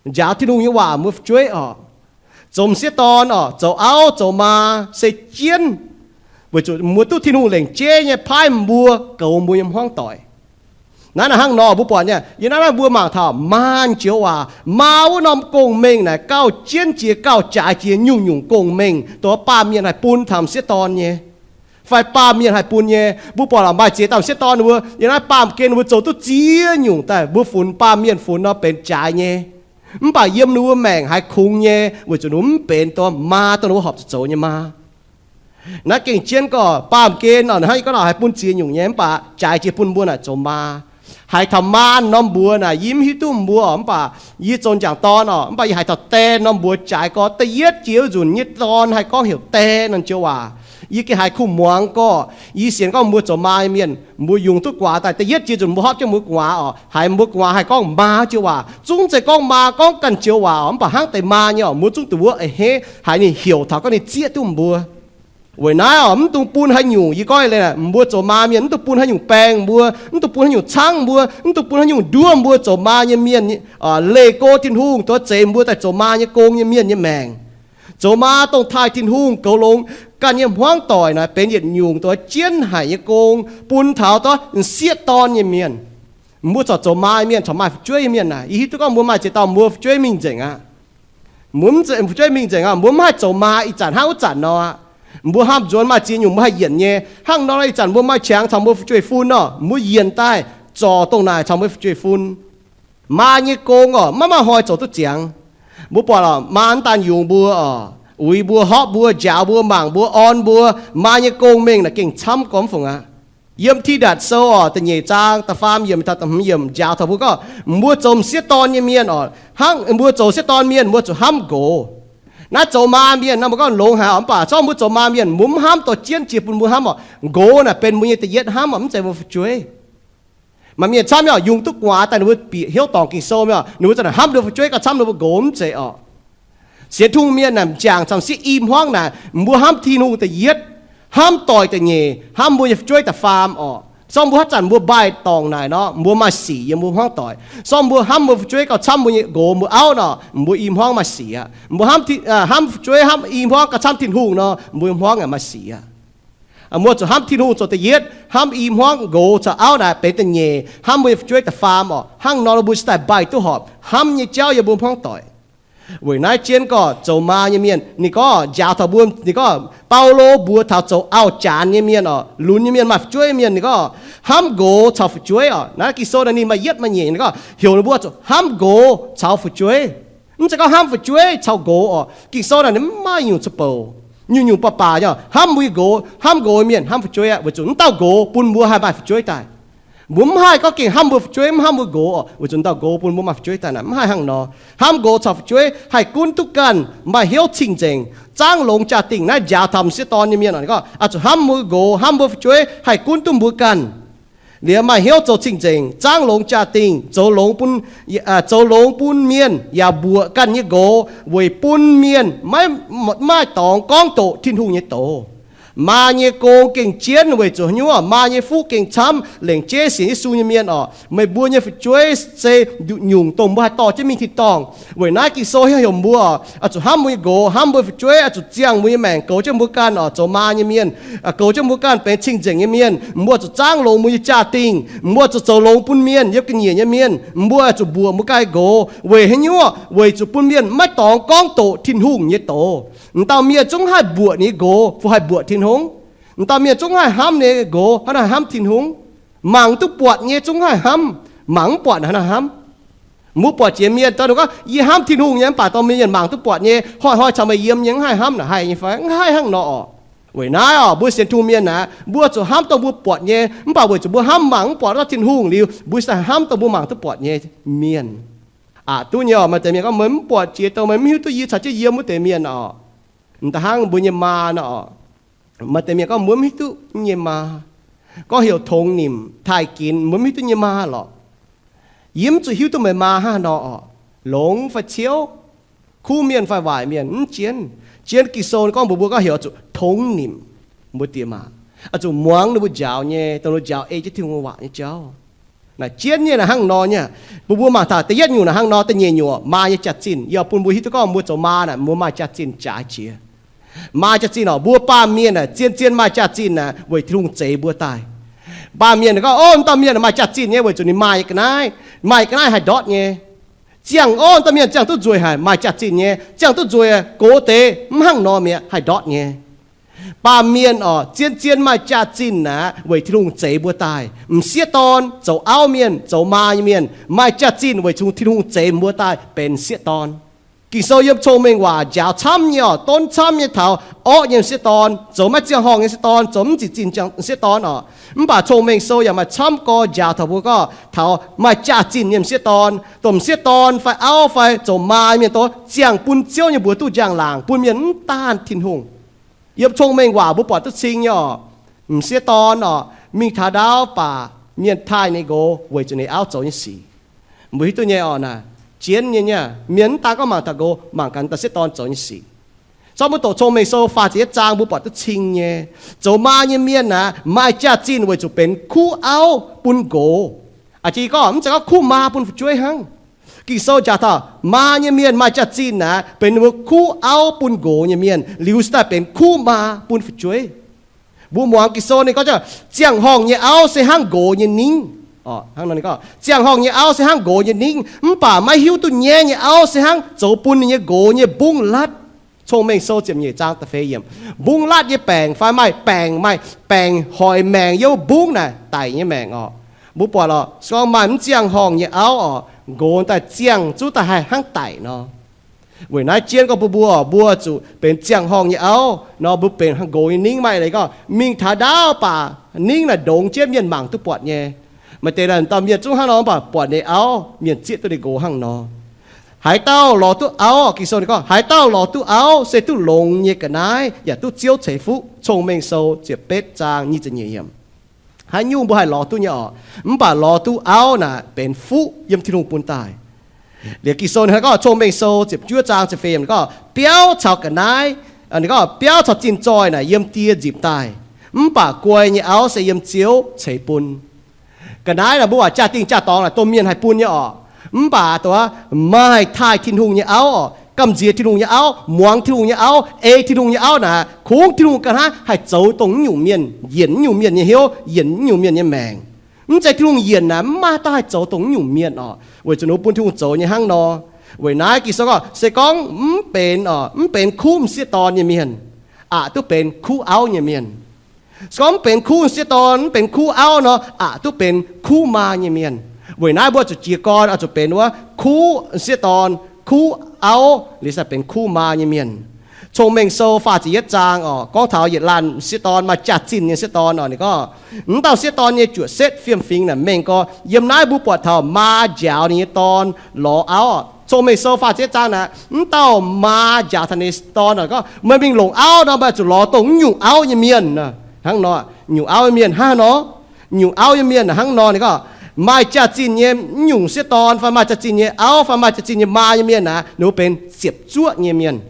Njaaux Tin-Hungh nyei waac mbuo fu'jueiv oc. Zoux m'sieqv dorn oc, zoux auv zoux maa se jienv weic zuqc mbuo duqv Tin-Hungh lengc jeiv nyei paaiv mbuo goux mbuo nyei hmuangv doic. Naaiv naaic hnangv nor mbuo buatc nyei, yie naaiv naaiv mbuo mangc taux maa joux waac, maa wuov norm gong-mengh naaic gauh jienv jiex gauh jaaix jiex nyungc-nyungc gong-mengh dongh baamh mienh haih bun taux m'sieqv dorn nyei, fai baamh mienh haih bun nyei. Mbuo buatc lorqc, maaih ziex dauh m'sieqv dorn mbuo, yie naaiv baamh gen mbuo zoux duqv ziex nyungc daaih, mbuo funx baamh mienh funx nor benx jaaix nyei. Mv baac yiem ninh mbuo maengc haiz kungx nyei weic zuqc ninh mbuo mv benx dongh maa dongh ninh mbuo horpc zuqc zoux nyei maa. Naaiv gengh jienv gorx, baamh gen oc, hnangv yie gorngv nor haih bun ziex nyungc nyei, mv baac jaaix jiex bun mbuo naaic zoux maa. Haiz taux maa norm mbuox naaic yie mv hiuv duqv mbuo oc, mv baac yie zoux m'jangc dorn oc, mv baac yie haiz taux dae norm mbuox jaaix gorx, da'yietv jiex wuov nzunc nyei dorn haih gorngv heuc dae norm joux waac. Yie gengh haiz kuh muangx gorx, yie sienx gorngv mbuo zoux maa nyei mienh mbuo yungz duqv gu'nguaaz daaih, da'yietv jiex nzunc mbuo hopv jienv mbuo gu'nguaaz oc, haiz mbuo gu'nguaaz haih gorngv maa joux waac, zungv zeiz gorngv maa gorngv ganh joux waac oc, mv baac hnangv deix maa nyei oc, mbuo zungv duqv wuov a'hneiv haiz ninh heuc taux gorngv ninh zieqv duqv mbuo. Weic naaiv oc, mv dungx bun haaix nyungc, yie gorngv leiz naaic, mbuo zoux maa mienh mv dungx bun haaix nyungc baeng mbuo, mv dungx bun haaix nyungc caangv mbuo, mv dungx bun haaix nyungc nduov mbuo zoux maa nyei mienh leih go Tin-Hungh, dongh zeix mbuo daaih zoux maa nyei gong nyei mienh nyei maengc. Zoux maa dongh taaih Tin-Hungh goux longx ganh nyei hmuangv doic naaic benx yietc nyungc dongh jienv haic nyei gong bun taux dongh m'sieqv dorn nyei mienh. Mbuo corc zoux maa nyei mienh, corc maaih fu'jueiv nyei mienh naaic, yie hiuv duqv gorngv mbuo maaih ziex dauh mbuo fu'jueiv mingh nzengc aqv. Mbuo mv zeiz fu'jueiv mingh nzengc aqv, mbuo mv haih zoux maa ih zanc hnangv wuov zanc nor aqv. Mbuo hnamv nzuonx maaih ziex nyungc mbuo haih yienc nyei. Hnangv nor ih zanc mbuo maaih qangx caux mbuo fu'jueiv fun nor, mbuo yienc daaih zorc dongh naaic caux mbuo fu'jueiv fun. Maa nyei gong oc, maiv maaih hnoi zoux duqv ziangx. Mbuo buatc oc, maa mv daan yungz mbuo oc, uix mbuo, hopv mbuo, njaaux mbuo, mangc mbuo, orn mbuo. Maa nyei gong-mengh naaic gengh camv gormx fungc aqv. Yiem Tidatc Sou oc, da'nyeic zaang da'faam yiemc taux da'hmz yiemc njaaux taux mbuo gorngv, mbuo zoux m'sieqv dorn nyei mienh oc, hnangv mbuo zoux sieqv dorn mienh mbuo zuqc hnamv nqox. Naaiv zoux maa mienh nor mbuo gorngv longx haic oc, mv baac zorngv mbuo zoux maa mienh mbuo mv hnamv dorh jienv jiex bun mbuo hnamv oc. Nqox naaic benx mbuo nyei da'yietv hnamv oc, mv zeiz mbuo fu'jueiv. Maaih mienh camv nyei oc, yungz duqv gu'nguaaz daaih ninh mbuo bieqc hnyouv dorngc Ging-Sou nyei oc, ninh mbuo za'gengh hnamv ninh mbuo fu'jueiv gauh camv ninh mbuo nqox, mv zeiz oc. Sienx Tin-Hungh mienh naaic m'jangc camv sieqv i hmuangv naaic, mbuo hnamv Tin-Hungh da'yietv, hnamv doic da'nyeic, hnamv mbuo nyei fu'jueiv da'faam oc. Zorngv mbuo haaix zanc mbuo mbaih dorngc naaic nor, mbuo maaih sic yiem mbuo hmuangv doic. Zorngv mbuo hnamv mbuo fu'jueiv gauh camv mbuo nyei nqox mbuo auv nor, mbuo i hmuangv maaih sic aqv. Mbuo hnamv, hnamv fu'jueiv hnamv i hmuangv gauh camv Tin-Hungh nor, mbuo nyei hmuangv yaac maaih sic aqv. Mbuo zuqc hnamv Tin-Hungh zoux da'yietv, hnamv i hmuangv, nqox caux auv naaic benx da'nyeic, hnamv mbuo nyei fu'jueiv da'faam oc. Hnangv nor mbuo cingx daaih mbaih duqv horpc hnamv nyei jauv yiem mbuo hmuangv doic. Weic naaiv jienv gorngv zoux maa nyei mienh ninh gorngv njaaux taux mbuo, ninh gorngv Baulo mbuox taux zoux auv-janx nyei mienh oc, lunx nyei mienh, maaih fu'jueiv mienh, ninh gorngv hnamv nqox caux fu'jueiv oc. Naaiv Ging-Sou naaic ninh maaih yietv maaih nyeic, ninh gorngv heuc ninh mbuo zuqc hnamv nqox caux fu'jueiv. Mv zeiz gorngv hnamv fu'jueiv caux nqox oc. Ging-Sou naaic ninh mv maaih nyungc zuqc bouc, nyungc-nyungc baac baac nyei. Hnamv mbuo nyei nqox, hnamv nqox nyei mienh hnamv fu'jueiv aqv, weic zuqc mv dauh nqox bun mbuo haih maaih fu'jueiv daaih. Mbuo mv haih gorngv gengh hnamv mbuo fu'jueiv mv hnamv mbuo nqox oc, weic zuqc dauh nqox bun mbuo maaih fu'jueiv daaih naaic, mv haih hnangv nor. Hnamv nqox caux fu'jueiv haih gunv duqv ganh, maaih hnyouv cing-nzengc, zaangv longx jaa-dingh. Naaiv njaaux taux m'sieqv dorn nyei mienh oc, ninh gorngv oix zuqc hnamv mbuo nqox, hnamv mbuo fu'jueiv haih gunv duqv mbuo ganh, liemh maaih hnyouv zoux cing-nzengc, zaangv longx jaa-dingh, zoux longx bun, zoux longx bun mienh yaac mbuoqc ganh nyei nqox weic bun mienh maiv maaih dorngx gorngv doqc Tin-Hungh nyei doz. Maa nyei gong gengh jienv weic zuqc haaix nyungc? Maa nyei fuqv gengh camv. Lengc jeiv sienx Yesu nyei mienh oc, meih mbuo nyei fu'jueiv se nduqc nyungc dongh mbuo haih dorh jienv mingh tin-dorngh. Weic naaiv Ging-Sou hiuv heuc mbuo oc, oix zuqc hnamv mbuo nyei nqox, hnamv mbuo fu'jueiv, oix zuqc ziangh mbuo nyei maengc goux jienv mbuo ganh oc, zoux maa nyei mienh, goux jienv mbuo ganh benx cing-nzengc nyei mienh. Mbuo zuqc zaangv longx mbuo nyei jaa-dingh. Mbuo zuqc zoux longx bun mienh yiem ga'nyiec nyei mienh. Mbuo zuqc mbuoqc mbuo ganh nqox. Weic haaix nyungc? Weic zuqc bun mienh maiv dorngx gorngv doqc Tin-Hungh nyei doz. M'dauh mienh zungv haih mbuoqc ninh nyei nqox fai haih mbuoqc Tin-Hungh. M'dauh mienh zungv haih hnamv ninh nyei nqox, hnangv naaic hnamv Tin-Hungh. Mangc duqv buatc nyei zungv haih hnamv, mangc mv buatc hnangv naaic hnamv. Mbuo buatc jiex mienh daaih gorngv, yie hnamv Tin-Hungh nyei, mv baac dorh mienh mangc duqv buatc nyei, hnoi-hnoi caux meih yiem nyei, mv haih hnamv naaic haih nyei fai? Mv haih hnangv nor oc. Weic naaiv oc, mbuo sienx Tin-Hungh mienh naaic, mbuo zuqc hnamv dongh mbuo buatc nyei. Mv baac weic zuqc mbuo hnamv mangc mv buatc Tin-Hungh liuz, mbuo cingx daaih hnamv dongh mbuo mangc duqv buatc nyei mienh. Aqc duqv nyei oc. Maaih deix mienh gorngv, meih mv buatc jiex dongh meih mv hiuv duqv yie caux jienv yiem wuov deix mienh oc. M'daaih hnangv mbuo nyei maa nor oc. Maaih deix mienh gorngv mbuo mv hiuv duqv nyei maa. Gorngv heuc tongx nimc taaih ginx, mbuo mv hiuv duqv nyei maa lorqc. Yie mv zuqc hiuv duqv meih maa hnangv haaix nor orqc, longx fai ciouv, kuv mienh fai waaic mienh mv jienv. Jienv Ging-Sou gorngv mbuox mbuo gorngv heuc oix zuqc tongx nimc mbuo diex maac, oix zuqc muangx ninh mbuo njaaux nyei, dongh ninh mbuo njaaux ei jienv Tin-Hungh waac nyei jauv. Naaic jienv nyei naaic hnangv nor nyei. Mbuo mbuo mangc taux da'yietv nyungc naaic hnangv nor, da'nyeic nyungc maa nyei jaax-zinh. Yie bun mbuo hiuv duqv gorngv mbuo zoux maa naaic mbuo maaih jaax-zinh jaaix jiex. Maa jaax-zinh orqc, mbuo baamh mienh naaic zien-zien maaih jaax-zinh naaic weic Tin-Hungh zeix mbuo daaih. Baamh mienh gorngv, ov, dauh mienh maaih jaax-zinh nyei weic zuqc ninh maaih nyei ga'naaiv, maaih ga'naaiv haih ndortv nyei. Ziangh, ov, dauh mienh ziangh duqv nzueic haic, maaih jaax-zinh nyei, ziangh duqv nzueic, gox deix mv hnangv nor mi'aqv, haih ndortv nyei. Baamh mienh orqc, zien-zien maaih jaax-zinh naaic weic Tin-Hungh zeix mbuo daaih. M'sieqv dorn, zoux auv mienh, zoux maa nyei mienh, maaih jaax-zinh weic zuqc Tin-Hungh zeix mbuo daaih benx m'sieqv dorn. Ging-Sou yiem Cong-Mengh Waac njaaux camv nyei orqc, donv camv nyei taux orqv nyei m'sieqv dorn, zoux maiv ziangh horngh nyei m'sieqv dorn, zoux mv ziqc zinh m'sieqv dorn orqc. Mv baac Cong-Mengh Sou yaac maaih camv gorx njaaux taux mbuo gorngv taux maaih jaax-zinh nyei m'sieqv dorn, dongh m'sieqv dorn fai auv fai zoux maa mienh dongh ziangh bun Ziouv nyei mbuox duqv njang-laangc, bun mienh mv daanh Tin-Hungh. Yiem Cong-Mengh Waac mbuo buatc duqv cing nyei orqc. M'sieqv dorn orqc, mingh taux ndaauv baac mienh taaih ninh nqox weic zuqc ninh auv zoux nyei sic. Mbuo hiuv duqv nyei orqc, naaic jienv nyei nyei. Mienh mv daan gorngv mangc taux nqox, mangc gaax daaih m'sieqv dorn zoux nyei sic. Zorqv mbuo doqc Cong-Mengh Sou faah ziepc yietv zaang mbuo buatc duqv cing nyei. Zoux maa nyei mienh naaic maaih jaax-zinh weic zuqc benx kuv auv bun nqox. Aa, jiex gorngv mv zeiz gorngv kuv maa bun fu'jueiv hnangv. Ging-Sou njaaux taux maa nyei mienh maaih jaax-zinh naaic benx ninh mbuo kuv auv bun nqox nyei mienh, liuz se daaih benx kuv maa bun fu'jueiv. Mbuo muangx Ging-Sou ninh gorngv, ziangh horngh nyei auv se hnangv nqox nyei ningv. Ziangh horngh nyei auv se hnangv nqox nyei ningv, mv baac maiv hiuv duqv nyaiv nyei auv se hnangv zoux bun ninh nyei nqox nyei mbungv-latv. Cong-Mengh Sou ziepc nyeic zaang da'feix yiemc. Mbungv-latv nyei baengc fai maaih baengc, maaih baengc hoic maengc yiem mbungv naaic daic nyei maengc orqc. Mbuo buatc lorqc, se gorngv maaih mv ziangh horngh nyei auv orqc, nqox daaih ziangh zuqc daaih haih hnangv daic nor. Weic naaiv jienv gorngv bun mbuo, mbuo zuqc benx ziangh horngh nyei auv nor, mbuo benx nqox nyei ningv. Maaih leiz gorngv mingh taux ndaauv baac ningv naaic ndongx jienv mienh mangc duqv buatc nyei. Maaih deix naaic dauh mienh zungv hnangv nor, mv baac buatc ninh auv, mienh zieqv duqv ninh nqox hnangv nor. Haaix dauh lorz duqv auv, Ging-Sou ninh gorngv, haaix dauh lorz duqv auv se duqv longx nyei ga'naaiv yaac duqv Ziouv ceix fuqv. Cong-Mengh Sou ziepc betv zaang nyic ziepc nyeic yiemc. Haaix nyungc mbuo haih lorz duqv nyei orqc, mv baac lorz duqv auv naaic benx fuqv yiem Tin-Hungh bun daaih. Liuz Ging-Sou ninh gorngv, Cong-Mengh Sou ziepc juov zaang ziepc feix yiemc gorngv, biauv caux ga'naaiv, ninh gorngv biauv caux zinh zoih naaic yiem die nzipc daaih, mv baac guai nyei auv se yiem Ziouv ceix bun. Ga'naaiv naaic mbuo waac jaa-dingh jaa-dorngx naaic domh mienh haih bun nyei orqc. Mv baac dongh maaih taaih Tin-Hungh nyei auv orqc, gamh nziex Tin-Hungh nyei auv, muangx Tin-Hungh nyei auv, ei Tin-Hungh nyei auv naaic, kungx Tin-Hungh ga'naaiv haih zoux dongh mv nyungc mienh, yienc mv nyungc mienh nyei hnyouv, yienc mv nyungc mienh nyei maengc. Mv zeiz Tin-Hungh yienc naaic mv maaih dauh haih zoux dongh mv nyungc mienh orqc, weic zuqc ninh mbuo bun Tin-Hungh zoux nyei hnangv nor. Weic naaiv Ging-Sou gorngv, se gorngv mv benx orqc, mv benx kuv m'sieqv dorn nyei mienh, aqc duqv benx kuv auv nyei mienh. Se gorngv mv benx kuv m'sieqv dorn, mv benx kuv auv nor, aqc duqv benx kuv maa nyei mienh. Weic naaiv mbuo zuqc jiez gorn oix zuqc benx wuov kuv m'sieqv dorn, kuv auv, liuz se benx kuv maa nyei mienh. Cong-Mengh Sou faah ziepc yietv zaang orqc, gorngv taux yietc laanh m'sieqv dorn, maaih jaax-zinh nyei m'sieqv dorn orqc, ninh gorngv, mv dauh m'sieqv dorn nyei juoqc setv fiem-fingx naaic mengh gorx. Yiem naaiv mbuo buatc taux maa njaaux ninh nyei dorn lorz auv orqc. Cong-Mengh Sou faah ziepc yietv zaang naaic, mv dauh maa njaaux taux ninh dorn orqc, gorngv, meih mingh longc auv nor, meih zuqc lorz dongh mv nyungc auv nyei mienh. Hnangv nor, nyungc auv nyei mienh hnangv nor, nyungc auv nyei mienh hnangv nor, ninh gorngv, maaih jaax-zinh nyei mv nyungc m'sieqv dorn fai maaih jaax-zinh nyei auv fai maaih jaax-zinh nyei maa nyei mienh naaic, ninh mbuo benx ziepc zuoqv nyei mienh.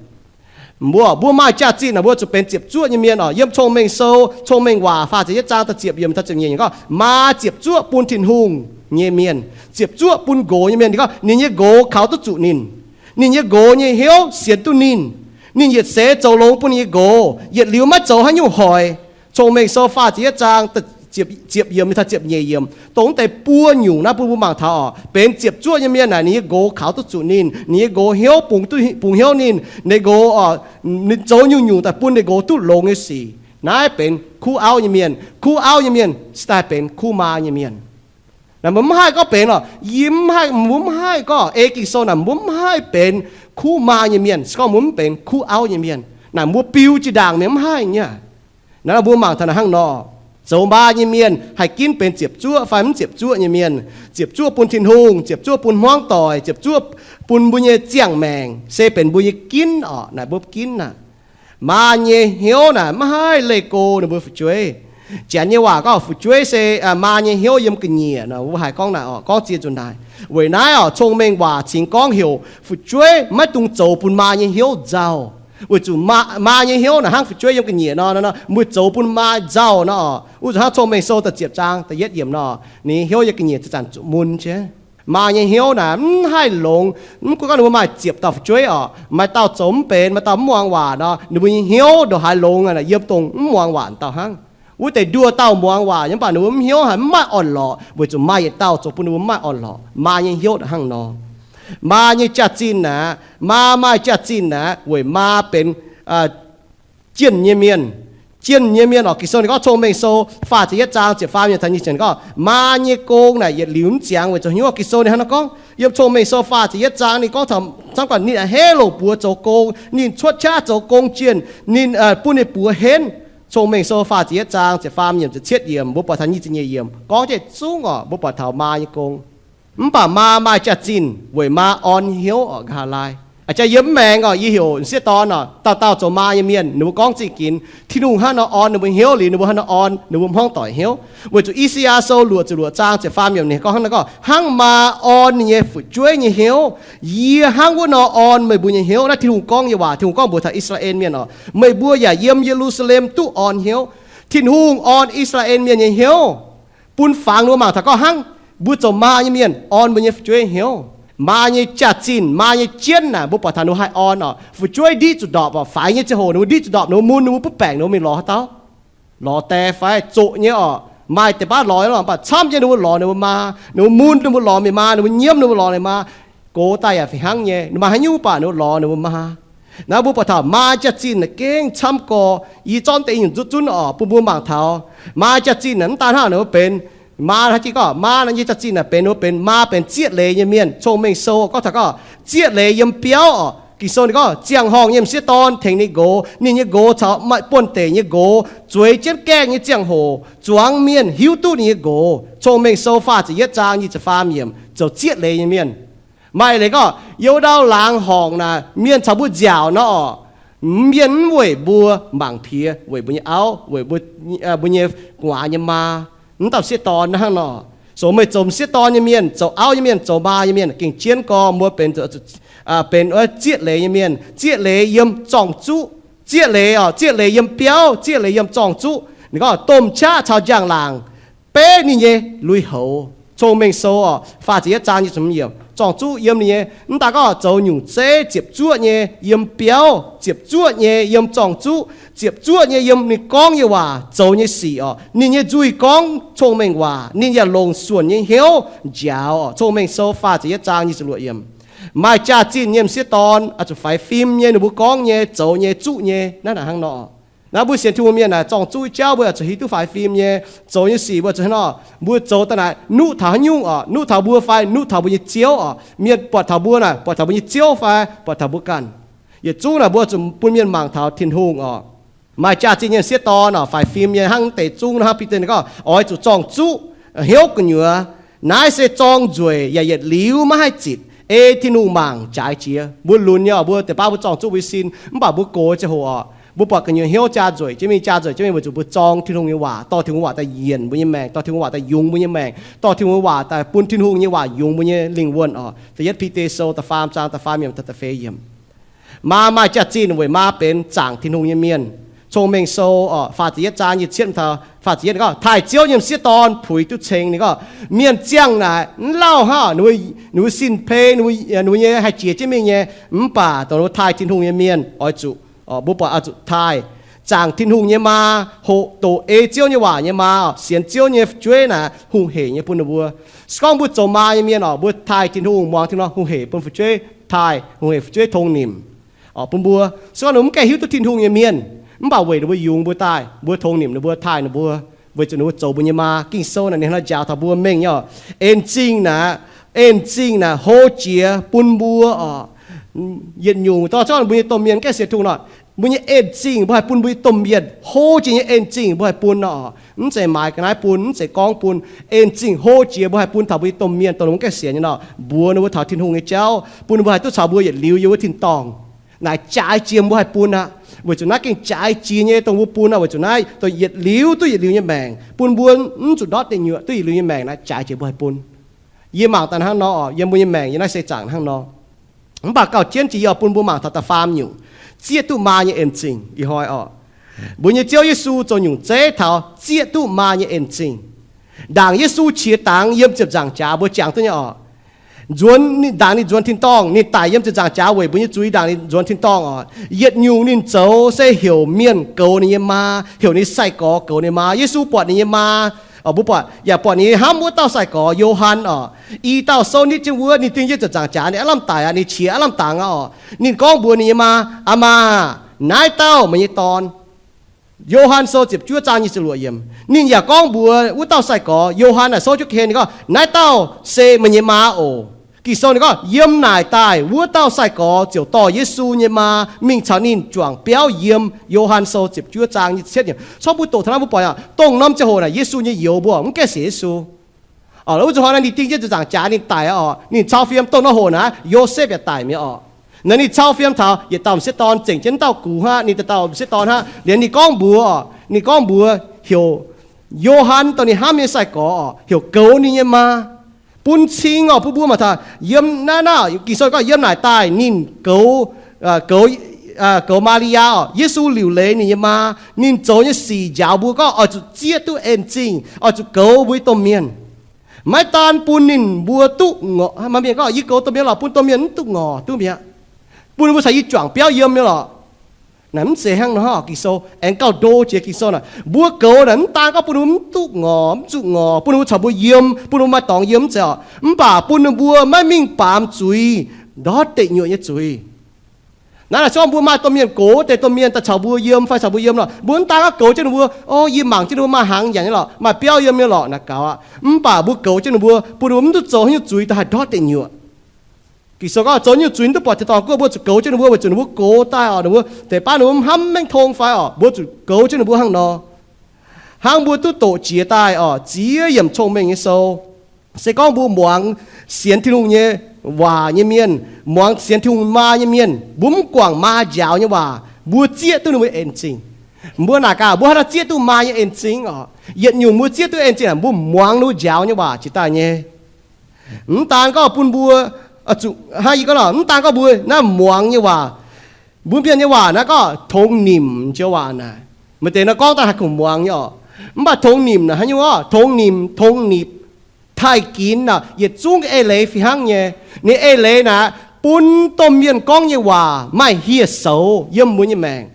Mbuo, mbuo maaih jaax-zinh naaic, mbuo zuqc benx ziepc zuoqv nyei mienh orqc. Yiem Cong-Mengh Sou, Cong-Mengh Waac faah ziepc yietv zaang da'faam ziepc yiemc, da'faam ziepc nyeic gorngv, maa ziepc zuoqv bun Tin-Hungh nyei mienh, ziepc zuoqv bun nqox nyei mienh. Ninh gorngv ninh nyei nqox kaux duqv zuqc ninh. Ninh nyei nqox nyei hnyouv sienx duqv ninh. Ninh yietc seix zoux longx bun ninh nyei nqox, yietc liuz maiv zoux haaix nyungc hoic. Cong-Mengh Sou faah ziepc yietv zaang ziepc yiemc taux ziepc nyeic yiemc, dongh wuov deix buo nyungc naaiv bun mbuo mangc taux orqc, benx ziepc zuoqv nyei mienh naaic, ninh nyei nqox kaux duqv zuqc ninh, ninh nyei nqox hnyouv bungx hnyouv ninh, ninh nqox orqc, ninh zoux nyungc-nyungc daaih bun ninh nqox duqv longx nyei sic. Naaiv benx kuv auv nyei mienh. Kuv auv nyei mienh se daaih benx kuv maa nyei mienh. Naaic mbuo mv haih gorngv benx orqc, yie mv haih, mbuo mv haih gorngv ei Ging-Sou naaic mbuo mv haih benx kuv maa nyei mienh se gorngv mbuo mv benx kuv auv nyei mienh. Naaic mbuo biu jiex ndaangc mienh mv haih nyei. Naaiv mbuo mangc taux naaic hnangv nor, zoux maa nyei mienh haih ginv benx ziepc zuoqv fai mv ziepc zuoqv nyei mienh. Ziepc zuoqv bun Tin-Hungh, ziepc zuoqv bun hmuangv doic, ziepc zuoqv bun mbuo nyei ziangh maengc, se benx mbuo nyei ginv orqc. Naaic mbuo ginv naaic, maa nyei hnyouv naaic maiv haih leih go ninh mbuo fu'jueiv. Janx nyei waac gorngv fu'jueiv se maa nyei hnyouv yiem ga'nyiec nor, mbuo haiz gorngv naaic oc, gorngv ziex nzunc naaic. Weic naaiv oc, cong-mengh waac cingx gorngv heuc fu'jueiv maiv dungx zoux bun maa nyei hnyouv nzauh. Weic zuqc maa nyei hnyouv naaic hnangv fu'jueiv yiem ga'nyiec nor, mbuo zoux bun maa nzauh nor oc. Wuov zuqc hnangv Cong-Mengh Sou da'ziepc zaang da'yietv yiemc nor, ninh hnyouv yiem ga'nyiec zanc-zanc zuqc mun jienv. Maa nyei hnyouv naaic mv haih longx. Mv gunv gorngv ninh mbuo maaih ziepc dauh fu'jueiv oc, maaih dauh zoux mv benx, maaih dauh mv muangx waac nor, ninh mbuo nyei hnyouv ndongc haaix longx, yiem dongh mv muangx waac dauh hnangv. Wuov deix nduoh dauh muangx waac nyei, mv baac ninh mbuo mv hnyouv haic, mv maaih orn-lorqc, weic zuqc maaih yietc dauh zoux bun ninh mbuo mv maaih orn-lorqc. Maa nyei hnyouv hnangv nor. Maa nyei jaax-zinh naaic, maa maaih jaax-zinh naaic weic maa benx jienh nyei mienh. Jienh nyei mienh oc. Ging-Sou ninh gorngv, Cong-Mengh Sou faah ziepc yietv zaang ziepc faam yiemc taux nyic ziepc gorngv, maa nyei gong naaic yietc liuz mv ziangx weic zuqc hnyouv. Ging-Sou ninh hnangv naaiv gorngv yiem Cong-Mengh Sou faah ziepc yietv zaang ninh gorngv taux camv gaax ninh a'hneiv loz-buoz zoux gong, ninh cuotv qaqv zoux gong jienh, ninh bun ninh buoz henv. Cong-Mengh Sou faah ziepc yietv zaang ziepc faam yiemc ziepc cietv yiemc, mbuo buatc taux nyic ziepc nyeic yiemc gorngv jienv zungv oc, mbuo buatc taux maa nyei gong. Mv baac maa maaih jaax-zinh weic maa orn hnyouv oc, nqa'haav laai. A'jang yiem mv maengx oc, yie heuc sieqv dorn oc, dauh dauh zoux maa nyei mienh, ninh mbuo gorngv zingh ginx Tin-Hungh hnangv nor orn ninh mbuo hnyouv liuz, ninh mbuo hnangv nor orn ninh mbuo hmuangv doic hnyouv. Weic zuqc I^saa^yaa Sou luoqc ziepc luoqc zaang ziepc faam yiemc ninh gorngv hnangv naaiv gorngv, hnangv maa orn ninh nyei fu'jueiv nyei hnyouv, yie hnangv wuov nor orn meih mbuo nyei hnyouv. Naaiv Tin-Hungh gorngv nyei waac. Tin-Hungh gorngv mbuox taux I^saa^laa^en Mienh oc, meih mbuo yaac yiem Ye^lu^saa^lem duqv orn hnyouv. Tin-Hungh orn I^saa^laa^en Mienh nyei hnyouv, bun fangx ninh mbuo mangc taux gorngv hnangv mbuo zoux maa nyei mienh orn mbuo nyei fu'jueiv hnyouv. Maa nyei jaax-zinh, maa nyei jienv naaic, mbuo buatc taux ninh mbuo haih orn oc. Fu'jueiv ndiqv zuqc ndorpc oc, faix nyei ziangh hoc ninh mbuo ndiqv zuqc ndorpc, ninh mbuo mun, ninh mbuo butv baengc ninh mbuo mingh lorz haaix dauh? Lorz die fai? Zoqc nyei oc. Maaih deix baav lorz nyei lorz, mv baac camv nyei ninh mbuo lorz ninh mbuo maa, ninh mbuo mun, ninh mbuo lorz ninh maa, ninh mbuo nyiemv, ninh mbuo lorz ninh maa. Gox daaih yaac fih hnangv nyei, ninh maa haaix nyungc mv baac ninh mbuo lorz ninh mbuo maa. Naaiv mbuo buatc taux maa jaax-zinh naaic gengh camv gorx. Yie zorqv deix nyungc nzuqv zunv oc, bun mbuo mangc taux maa jaax-zinh naaic mv daan hnangv ninh mbuo benx maa, hnangv jiex gorngv maa naaiv nyei jaax-zinh naaic benx ninh mbuo benx maa benx zieqv leiz nyei mienh. Cong-Mengh Sou gorngv taux gorngv zieqv leiz yiem biauv oc. Ging-Sou ninh gorngv ziangh horngh nyei m'sieqv dorn tengx ninh nqox, ninh nyei nqox caux maaih buonv-deic nyei nqox zueiz jienv gaengh nyei ziangh hoc, zuangx mienh hiuv duqv ninh nyei nqox. Cong-Mengh Sou faah ziepc yietv zaang nyic ziepc faam yiemc, zoux zieqv leiz nyei mienh. Maaih leiz gorngv yiem wuov ndau laangz horngc naaic mienh caux mbuo nziaauc nor oc, mienh mv weic mbuo mangc piex, weic mbuo nyei auv, weic mbuo nyei gu'nguaaz nyei maa. Mv dauh sieqv dorn hnangv nor. Zoux meih zoux m'sieqv dorn nyei mienh, zoux auv nyei mienh, zoux maa nyei mienh, gengh jienv gorngv mbuo benx, benx zieqv leiz nyei mienh. Zieqv leiz yiem zorng-zuqv. Zieqv leiz oc, zieqv leiz yiem biauv, zieqv leiz yiem zorng-zuqv. Ninh gorngv domh qaqv caux njang-laangc beiv ninh nyei lui-houx. Cong-Mengh Sou oc, faah ziepc yietv zaang nyic ziepc hmz yiemc, zorng-zuqv yiem ninh nyei. Mv daan gorngv zoux nyungc zeiv ziepc zuoqv nyei yiem biauv, ziepc zuoqv nyei yiem zorng-zuqv, ziepc zuoqv nyei yiem ninh gorngv nyei waac, zoux nyei sic oc. Ninh nyei nzuih gorngv cong-mengh waac, ninh yaac longc suonc nyei hnyouv njaaux oc. Cong-Mengh Sou faah ziepc yietv zaang nyic ziepc luoqc yiemc. Maaih jaax-zinh nyei m'sieqv dorn oix zuqc faix fim nyei, ninh mbuo gorngv nyei, zoux nyei, zuqv nyei. Naaiv naaic hnangv nor. Naaiv mbuo sienx Tin-Hungh mienh naaic, zorng-zuqv jauv mbuo oix zuqc hiuv duqv faix fim nyei, zoux nyei sic mbuo oix zuqc hnangv nor. Mbuo zoux daaih naaic nuqv taux haaix nyungc oc, nuqv taux mbuo fai nuqv taux mbuo nyei ziouv oc. Mienh buatc taux mbuo naaic, buatc taux mbuo nyei ziouv fai buatc taux mbuo ganh. Yietc zungv naaic mbuo zuqc bun mienh mangc taux Tin-Hungh oc. Maaih jaax-zinh nyei m'sieqv dorn oc, faix fim nyei hnangv deix zungv hnangv Bide gorngv, oix zuqc zorng-zuqv, hnyouv gu'nyuoz. Naaiv se zorng-nzueic yaac yietc liuz maiv haih zitc, ei Tin-Hungh mangc jaaix jiex. Mbuo lunx nyei oc, mbuo deix baav mbuo zorng-zuqv mbuo nyei sin, mv baac mbuo gox ziangh hoc oc, mbuo buatc gu'nyuoz hnyouv jaa nzueic jienv mingh, jaa nzueic jienv mingh weic zuqc mbuo zorng Tin-Hungh nyei waac, dorh Tin-Hungh waac daaih yienc mbuo nyei maengc, dorh Tin-Hungh waac daaih yungz mbuo nyei maengc, dorh Tin-Hungh waac daaih bun Tin-Hungh nyei waac yungz mbuo nyei lingh wuonh oc. Da'yietv Bide Sou da'faam zaang da'faam yiemc taux da'feix yiemc. Maa maaih jaax-zinh weic maa benx zaangc Tin-Hungh nyei mienh. Cong-Mengh Sou oc, faah ziepc yietv zaang nyic ziepc hmz taux faah ziepc yietv gorngv, taaih Ziouv nyei m'sieqv dorn puix duqv ceng. Ninh gorngv, mienh ziangh naaic mv lauh hnangv, ninh mbuo sin-pei, ninh mbuo nyei haih jiex jienv mingh nyei, mv baac dongh ninh mbuo taaih Tin-Hungh nyei mienh oix zuqc, mbuo buatc oix zuqc taaih zaangc Tin-Hungh nyei maa, hoqc doqc ei Ziouv nyei waac nyei maa, sienx Ziouv nyei fu'jueiv naaic hungh heic nyei bun ninh mbuo. Se gorngv mbuo zoux maa nyei mienh oc, mbuo taaih Tin-Hungh, muangx Tin-Hungh hungh heic bun fu'jueiv taaih, hungh heic fu'jueiv tongx nimc bun mbuo. Se gorngv ninh mbuo mv gaengh hiuv duqv Tin-Hungh nyei mienh, mv baac weic ninh mbuo yungz mbuo daaih, mbuo tongx nimc ninh mbuo, taaih ninh mbuo, weic zuqc ninh mbuo zoux mbuo nyei maa. Ging-Sou naaic ninh hnangv njaaux taux mbuo mengh nyei oc. En-zingh naaic, en-zingh naaic hlo jiex bun mbuo oc. Yietc nyungc dorh zorqv mbuo nyei domh mienh gaengh sienx Tin-Hungh nor, mbuo nyei en-zingh mbuo haih bun mbuo nyei domh mienh, hlo jiex nyei en-zingh mbuo haih bun nor. Mv zeiz maaiz ga'naaiv bun, mv zeiz gorngv bun. En-zingh hlo jiex mbuo haih bun taux mbuo nyei domh mienh, dongh mbuo gaengh sienx nyei nor, mbuox ninh mbuo taux Tin-Hungh nyei jauv, bun ninh mbuo haih duqv caux mbuo yietc liuz yiem wuov tin-dorngh. Naaic jaaix jiex mbuo haih bun aqv. Weic zuqc naaiv gengh jaaix jiex nyei dongh mbuo bun aqv. Weic zuqc naaiv dongh yietc liuz duqv yietc liuz nyei maengc, bun mbuo mv zuqc ndortv deic nyuoqc duqv yietc liuz nyei maengc naaiv jaaix jiex mbuo haih bun. Yie mangc daaih hnangv nor oc, yiem mbuo nyei maengc yiem naaiv seix zaangc hnangv nor. Mv baac gauh jienv jiex yie oix bun mbuo mangc taux da'faam nyungc, zieqv duqv maa nyei en zingh. Ih hnoi oc, mbuo nyei Ziouv Yesu zoux nyungc zeiv taux zieqv duqv maa nyei en zingh. Ndaangc Yesu qiex dangx yiem ziepc nzaangc jaax mbuo jangx duqv nyei oc. Nzuonx, ndaangc ninh nzuonx tin-dorngh, ninh daic yiem ziepc nzaangc jaax weic mbuo nyei zuiz. Ndaangc ninh nzuonx tin-dorngh oc, yietc nyungc ninh zoux se heuc mienh goux ninh nyei maa, heuc ninh sai-gorx goux ninh maa. Yesu buatc ninh nyei maa, mbuo buatc, yaac buatc ninh nyei hnamv wuov dauh sai-gorx Yo^han oc. I dauh souv nitv jienv wuov, ninh ding jienv ziepc nzaangc jaax, ninh aav lamh daic aqv, ninh qiex aav lamh dangx aqv oc. Ninh gorngv mbuox ninh nyei maa, Aa maa, naaiv dauh meih nyei dorn. Yo^han Sou ziepc juov zaang nyic ziepc luoqc yiemc. Ninh yaac gorngv mbuox wuov dauh sai-gorx, Yo^han naaic souv jienv ga'hlen, ninh gorngv, Naaiv dauh se meih nyei maa oc. Ging-Sou ninh gorngv, Yiem naaic daaih wuov dauh sai-gorx ziouc dorh Yesu nyei maa mingh caux ninh juangc biauv yiem. Yo^han Sou ziepc juov zaang nyic ziepc cietv yiemc. Corc mbuo doqc taux naaiv mbuo buatc aqv, dongh norm ziangh hoc naaic Yesu nyei youz mbuo mv gaengh sienx Yesu. Oc, wuov zuqc hnoi naaiv ninh ding jienv ziepc nzaangc jaax ninh daic aqv oc. Ninh cau fiem dongh norm hoc naaic Yosepv yaac daic mi'aqv oc. Naaiv ninh cau fiem taux yietc dauh m'sieqv dorn, zengc jienv dauh gux hnangv, ninh dauh dauh m'sieqv dorn hnangv. Liuz ninh gorngv mbuox, ninh gorngv mbuox heuc Yo^han, dongh ninh hnamv nyei sai-gorx oc, heuc goux ninh nyei maa, bun cing oc, bun mbuo mangc taux yiem naaiv naaiv Ging-Sou gorngv yiem naaic daaih ninh goux, goux, goux Maa^li^yaa oc. Yesu liuc leiz ninh nyei maa, ninh zoux nyei sic njaaux mbuo gorngv oix zuqc zieqv duqv en zingh, oix zuqc goux mbuo nyei domh mienh. Maiv daan bun ninh mbuo duqv ngorc, maaih mienh gorngv, Yie goux domh mienh lorqc, bun domh mienh mv duqv ngorc duqv mi'aqv. Bun ninh mbuo caux yie juangc biauv yiem nyei lorqc. Naaic mv zeiz hnangv nor. Ging-Sou aengx gauh ndo jiex Ging-Sou naaic, mbuo goux naaic mv daan gorngv bun ninh mbuo mv duqv ngorc, mv zuqc ngorc, bun ninh mbuo caux mbuo yiem, bun ninh mbuo maaih dorngx yiem mv zeiz oc, mv baac bun ninh mbuo maiv mingh baamz zuiz, ndortv deic nyuoqc nyei zuiz. Naaiv naaic se gorngv mbuo maaih domh mienh gox deix domh mienh daaih caux mbuo yiem fai caux mbuo yiem lorqc, mbuo mv daan gorngv goux jienv ninh mbuo, O, yie mangc jienv ninh mbuo maaih hnaangx nyanc nyei lorqc, maaih biauv yiem nyei lorqc, naaic gaux aqv. Mv baac mbuo goux jienv ninh mbuo, bun ninh mbuo mv duqv zoux haaix nyungc zuiz daaih haih ndortv deic nyuoqc. Ging-Sou gorngv zoux nyungc zuiz mv duqv buatc tin-dorngh guoqv, mbuo zuqc goux jienv ninh mbuo, weic zuqc ninh mbuo gox daaih oc, ninh mbuo deix baav ninh mbuo mv hnamv mengh tong fai oc, mbuo zuqc goux jienv ninh mbuo hnangv nor. Hnangv mbuo duqv doqc jiex daaih oc, ziex yiemc cong-mengh nyei sou, se gorngv mbuo muangx sienx Tin-Hungh nyei waac nyei mienh, muangx sienx Tin-Hungh maa nyei mienh, mbuo mv guangc maa njaaux nyei waac, mbuo zieqv duqv ninh mbuo en zingh. Mbuo naaic gaax, mbuo haaix nor zieqv duqv maa nyei en zingh oc? Yietc nyungc mbuo zieqv duqv en zingh aeqv, mbuo muangx ninh mbuo njaaux nyei waac jiex daaih nyei. Mv daan gorngv bun mbuo, hnangv yie gorngv nor, mv daan gorngv mbuo naaiv muangx nyei waac, mbuo mienh nyei waac naaiv gorngv tongx nimc joux waac naaic, maaih deix nor gorngv daaih haih kungx muangx nyei oc. Mv baac tongx nimc naaic hnangv nyungc orqc? Tongx nimc, tongx nipc, taaih ginx naaic yietc zungv eix leiz fih hnangv nyei. Ninh eix leiz naaic bun domh mienh gorngv nyei waac maaih hieh soux yiem mbuo nyei maengc.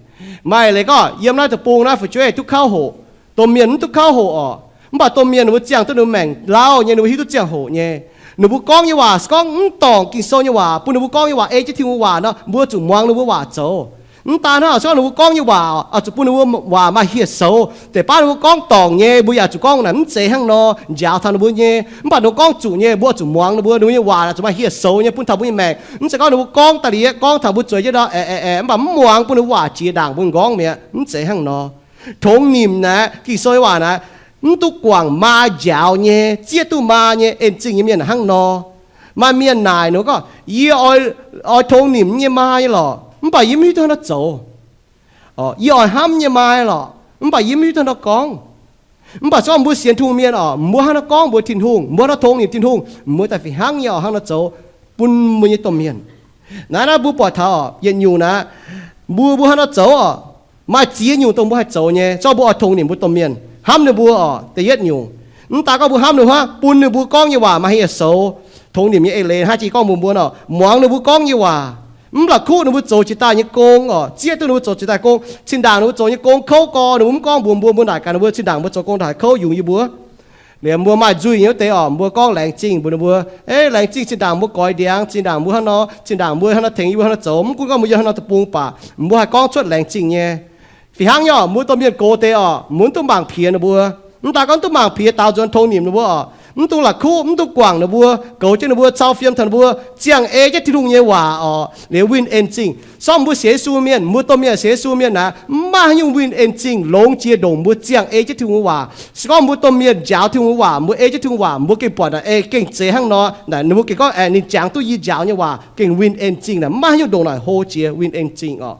Maaih leiz gorngv yiem naaiv deic-bung naaiv fu'jueiv duqv kauv hoqc, domh mienh mv duqv kauv hoqc oc. Mv baac domh mienh ninh mbuo ziangh duqv ninh mbuo maengc lauh nyei, ninh mbuo hiuv duqv ziangh hoc nyei. Ninh mbuo gorngv nyei waac se gorngv mv dorngc Ging-Sou nyei waac, bun ninh mbuo gorngv nyei waac ei jienv Tin-Hungh waac nor, mbuo zuqc muangx ninh mbuo waac zoux. Mv daan hnangv, se gorngv ninh mbuo gorngv nyei waac oc, zuqc bun ninh mbuo waac maaih hieh soux. Deix baav ninh mbuo gorngv dorngc nyei, mbuo yaac zuqc gorngv naaic mv zeiz hnangv nor, njaaux taux ninh mbuo nyei. Mv baac ninh mbuo gorngv zuqc nyei, mbuo zuqc muangx ninh mbuo, ninh mbuo nyei waac zuqc maaih hieh soux nyei bun taux mbuo nyei maengc. Mv zeiz gorngv ninh mbuo gorngv daaih liuz, gorngv taux mbuo zueiz jienv nor, aeqv, aeqv, aeqv, mv baac mv muangx, bun ninh mbuo waac jiex ndaangc mbuo nqorngv mi'aqv. Mv zeiz hnangv nor. Tongx nimc naaic, Ging-Sou nyei waac naaic, mv duqv guangc maa njaaux nyei, zieqv duqv maa nyei en zingh nyei mienh hnangv nor. Maaih mienh naaic ninh gorngv, Yie oix tongx nimc nyei maa nyei lorqc, mv baac yie mv hiuv duqv haaix nor zoux. Yie oix hnamv nyei maa nyei lorqc, mv baac yie mv hiuv duqv haaix nor gorngv. Mv baac se gorngv mbuo sienx Tin-Hungh mienh oc, mbuo hnangv nor gorngv mbuox Tin-Hungh, mbuo hnangv nor tongx nimc Tin-Hungh, mbuo daaih fih hnangv nyei oc hnangv nor zoux bun mbuo nyei domh mienh. Naaiv naaiv mbuo buatc taux oc, yietc nyungc naaiv, mbuo mbuo hnangv nor zoux oc, maaih ziex nyungc dongh mbuo haih zoux nyei, se gorngv mbuo oix tongx nimc mbuo domh mienh, hnamv ninh mbuo oc. Da'yietv nyungc, mv daan gorngv mbuo hnamv ninh, bun ninh mbuo gorngv nyei waac maaih hieh soux. Tongx nimc nyei eix leiz hnangv jiex gorngv mbuox mbuo nor, muangx ninh mbuo gorngv nyei waac, mv la'kuqv ninh mbuo zoux jiex daaih nyei gong oc, zieqv duqv ninh mbuo zoux jiex daaih gong. Cin-ndaangc ninh mbuo zoux nyei gong kouv gorx, ninh mbuo mv gorngv mbuox mbuo, mbuo naaic gaax ninh mbuo, Cin-ndaangc mbuo zoux gong ndaaih kouv yungz yie mbuo. Liemh mbuo maaih nzuih nyei wuov deix oc, mbuo gorngv laengz zingh mbuox ninh mbuo, Ei, laengz zingh Cin-ndaangc mbuo goix ndiangx, Cin-ndaangc mbuo hnangv nor, Cin-ndaangc mbuo hnangv nor tengx yie mbuo hnangv nor zoux, mv gunv gorngv mbuo yiem haaix norm deic-bung baac mbuo haih gorngv cuotv laengz zingh nyei. Fih hnangv nyei oc, mbuo domh mienh gox deix oc, mbuo mv duqv mangc piex ninh mbuo. Mv daan gorngv mv duqv mangc piex, daaux nzuonx tongx nimc ninh mbuo oc, Mv dungx la'kuqv, mv dungx guangc ninh mbuo, goux jienv ninh mbuo, cau fiem taux ninh mbuo, ziangh ei jienv Tin-Hungh nyei waac orqc, liuz winh en zingh. Sorng mbuo sienx Yesu mienh, mbuo domh mienh sienx Yesu mienh naaic, mv maaih haaix nyungc winh en zingh longx jiex ndongc mbuo ziangh ei jienv Tin-Hungh nyei waac. Se gorngv mbuo domh mienh njaaux Tin-Hungh nyei waac, mbuo ei jienv Tin-Hungh waac, mbuo gengh buatc naaic ei gengh zeiz hnangv nor. Naaic ninh mbuo gengh gorngv, aeqv, ninh jangx duqv yie njaaux nyei waac gengh winh en zingh naaic, mv maaih haaix nyungc ndongc naaic hlo jiex winh en zingh orqc.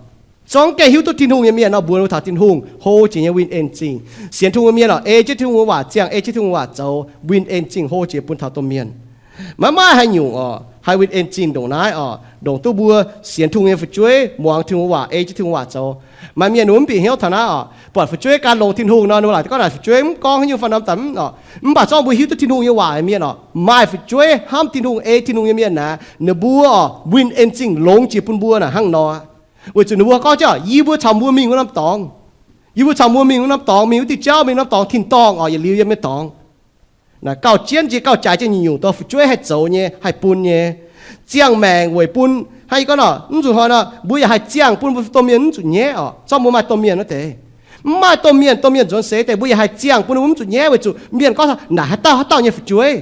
Zorngv gengh hiuv duqv Tin-Hungh nyei mienh nor, mbuox taux Tin-Hungh hlo jiex nyei winh en zingh. Sienx Tin-Hungh nyei mienh orqc, ei jienv Tin-Hungh nyei waac ziangh, ei jienv Tin-Hungh nyei waac zoux, winh en zingh hlo jiex bun taux domh mienh. Maiv maaih haaix nyungc orqc, haih winh en zingh ndongc naaiv orqc, ndongc duqv mbuo sienx Tin-Hungh nyei fu'jueiv, muangx Tin-Hungh waac, ei jienv Tin-Hungh waac zoux. Maaih mienh mv bieqc hnyouv taux naaiv orqc, buatc fu'jueiv gan longx Tin-Hungh nor, ninh mbuo laaic gorngv naaic fu'jueiv mv gorngv haaix nyungc fai norm daaih mv orqc. Mv baac zorngv mbuo hiuv duqv Tin-Hungh nyei waac mienh orqc, maaih fu'jueiv hnamv Tin-Hungh, ei Tin-Hungh nyei mienh naaic, ninh mbuo orqc, winh en zingh longx jiex bun mbuo naaic hnangv nor. Weic zuqc ninh mbuo gorngv jienv, yie mbuo caux mbuo mingh wuov norm dorngx, yie mbuo caux mbuo mingh wuov norm dorngx, mingh wuov diuh jauv, mingh norm dorngx tin-dorngh orqc, yietc liuz yiem nyei dorngx. Naaic gauh jienv jiex gauh jaaix jienv nyungc-nyungc dorh fu'jueiv haih zoux nyei, haih bun nyei. Ziangh maengc weic bun, hnangv yie gorngv nor, mv zuqc hnoi nor, mbuo yaac haih ziangh bun mbuo domh mienh mv zuqc nyaiv orqc. Zorngv mbuo maaih domh mienh wuov deix, mv maaih domh mienh, domh mienh nzuonx seix deix, mbuo yaac haih ziangh bun ninh mbuo mv zuqc nyaiv weic zuqc mienh gorngv naaic haaix dauh haaix dauh nyei fu'jueiv.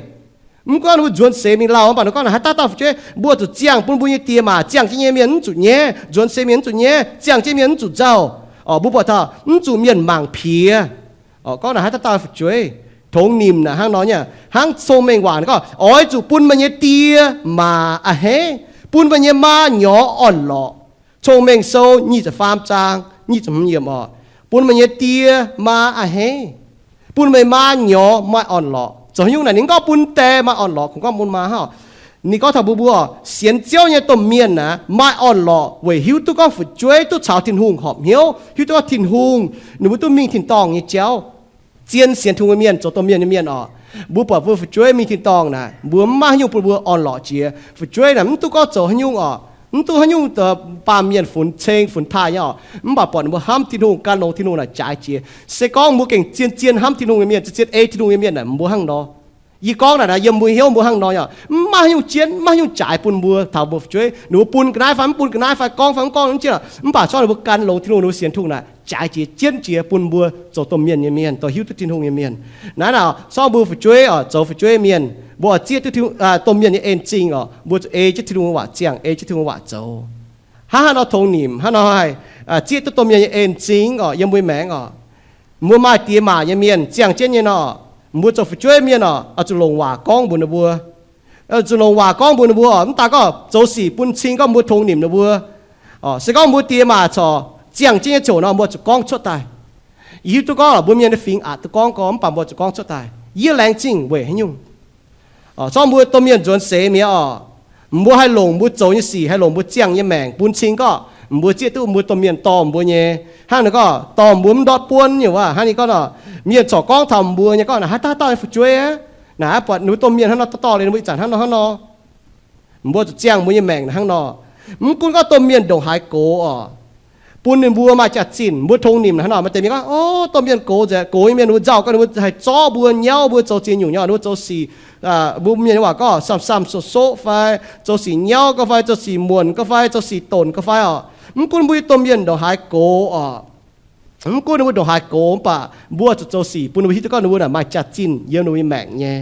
Mv gunv ninh mbuo nzuonx seix mingh lauh, mv baac ninh gorngv naaic haaix dauh dauh fu'jueiv, mbuo zuqc ziangh bun mbuo nyei die maac, ziangh jienv nyei mienh mv zuqc nyaiv, nzuonx seix mienh mv zuqc nyaiv, ziangh jienv mienh mv zuqc nzauh. Orqc, mbuo buatc taux mv zuqc mienh mangc piex. Orqc, gorngv naaic haaix dauh dauh fu'jueiv. Tongx nimc naaic hnangv nor nyei, hnangv cong-mengh waac gorngv, oix zuqc bun meih nyei die maac a'hneiv, bun meih nyei maa nyorx orn-lorqc. Cong-Mengh Sou nyic ziepc faam zaang nyic ziepc hmz yiemc orqc, bun meih nyei die maa a'hneiv, bun meih maa nyorx maaih orn-lorqc. Zoux haaix nyungc naaic ninh gorngv bun die maaih orn-lorqc, kungx gorngv bun maa hnangv. Ninh gorngv taux mbuo mbuo sienx Ziouv nyei domh mienh naaic maaih orn-lorqc weic hiuv duqv gorngv fu'jueiv duqv caux Tin-Hungh horpc hnyouv, hiuv duqv gorngv Tin-Hungh ninh mbuo duqv mingh tin-dorngh nyei jauv. Zien sienx Tin-Hungh nyei mienh, zoux domh mienh nyei mienh orqc, mbuo buatc mbuo fu'jueiv mingh tin-dorngh naaic, mbuo mv maaih haaix nyungc bun mbuo orn-lorqc jiex. Fu'jueiv naaic mv duqv gorngv zoux haaix nyungc orqc, mv duqv haaix nyungc baamh mienh funx ceng funx taaih nyei orqc, mv baac buatc ninh mbuo hnamv Tin-Hungh, gan longx Tin-Hungh naaic jaaix jiex. Se gorngv mbuo gengh zien-zien hnamv Tin-Hungh nyei mienh, zien-zien ei Tin-Hungh nyei mienh naaic, mbuo hnangv nor. Yie gorngv naaic naaic yiem mbuo hnyouv mbuo hnangv nor nyei orqc, mv maaih haaix nyungc jienv, mv maaih haaix nyungc jaaix bun mbuo taux mbuo fu'jueiv. Ninh mbuo bun ga'naaiv fai mv bun ga'naaiv fai gorngv fai mv gorngv jienv orqc, mv baac zorngv ninh mbuo gan longx Tin-Hungh, ninh mbuo sienx Tin-Hungh naaic jaaix jiex, jienv jiex bun mbuo zoux domh mienh nyei mienh, dorh hiuv duqv Tin-Hungh nyei mienh. Naaiv naaic zorngv mbuo fu'jueiv orqc, zoux fu'jueiv mienh, mbuo oix zieqv duqv domh mienh nyei en-zingh orqc, mbuo zuqc ei jienv Tin-Hungh nyei waac ziangh, ei jienv Tin-Hungh nyei waac zoux. Hnangv haaix nor tongx nimc, hnangv haaix nor haih zieqv duqv domh mienh nyei en-zingh orqc, yiem mbuo maengc orqc, mbuo maaih die maac nyei mienh ziangh jienv nyei nor, mbuo zoux fu'jueiv mienh orqc, oix zuqc longc waac gorngv mbuox ninh mbuo. Zuqc longc waac gorngv mbuox ninh mbuo orqc, mv daaih gorngv zoux sic bun cing gorngv mbuo tongx nimc ninh mbuo. Se gorngv mbuo die maac corc ziangh jienv nyei ziouc nor, mbuo zuqc gorngv cuotv daaih. Yie hiuv duqv gorngv mbuo mienh nyei fingx aqc duqv gorngv gorngv, mv baac mbuo zuqc gorngv cuotv daaih. Yie laengz zingh weic haaix nyungc? Zorqv mbuo domh mienh nzuonx seix mi'aqv orqc, mbuo haih longc mbuo zoux nyei sic, haih longc mbuo ziangh nyei maengc bun cing gorngv mbuo zieqv duqv mbuo domh mienh dorh mbuo nyei. Hnangv naaic gorngv dorh mbuo mv ndortv buonv nyei waac, hnangv naaic gorngv nor, mienh corc gorngv taux mbuo nyei gorngv naaic haaix dauh dauh nyei fu'jueiv aqv. Naaic buatc ninh mbuo domh mienh hnangv nor dorh dorh liuz ninh mbuo ih zanc hnangv nor hnangv nor. Mbuo zuqc ziangh mbuo nyei maengc hnangv nor. Mv gunv gorngv domh mienh ndongc haaix gox orqc, bun ninh mbuo maaih jaax-zinh, mbuo tongx nimc hnangv nor. Maaih deix mienh gorngv, o, domh mienh gox nzengc, gox nyei mienh ninh mbuo nzauh gau, ninh mbuo haih zorqv mbuo, nyauv mbuo, zoux ziex nyungc nyei, ninh mbuo zoux sic, mbuo mienh nyei waac gorngv samh-samh soqv-soqv fai, zoux sic nyauv gau fai, zoux sic muonc gau fai, zoux sic donc gau fai orqc. Mv gunv mbuo nyei domh mienh ndongc haaix gox orqc, mv gunv ninh mbuo ndongc haaix gox, mv baac mbuo zuqc zoux sic bun ninh mbuo hiuv duqv gorngv ninh mbuo naaic maaih jaax-zinh yiem ninh mbuo nyei maengc nyei.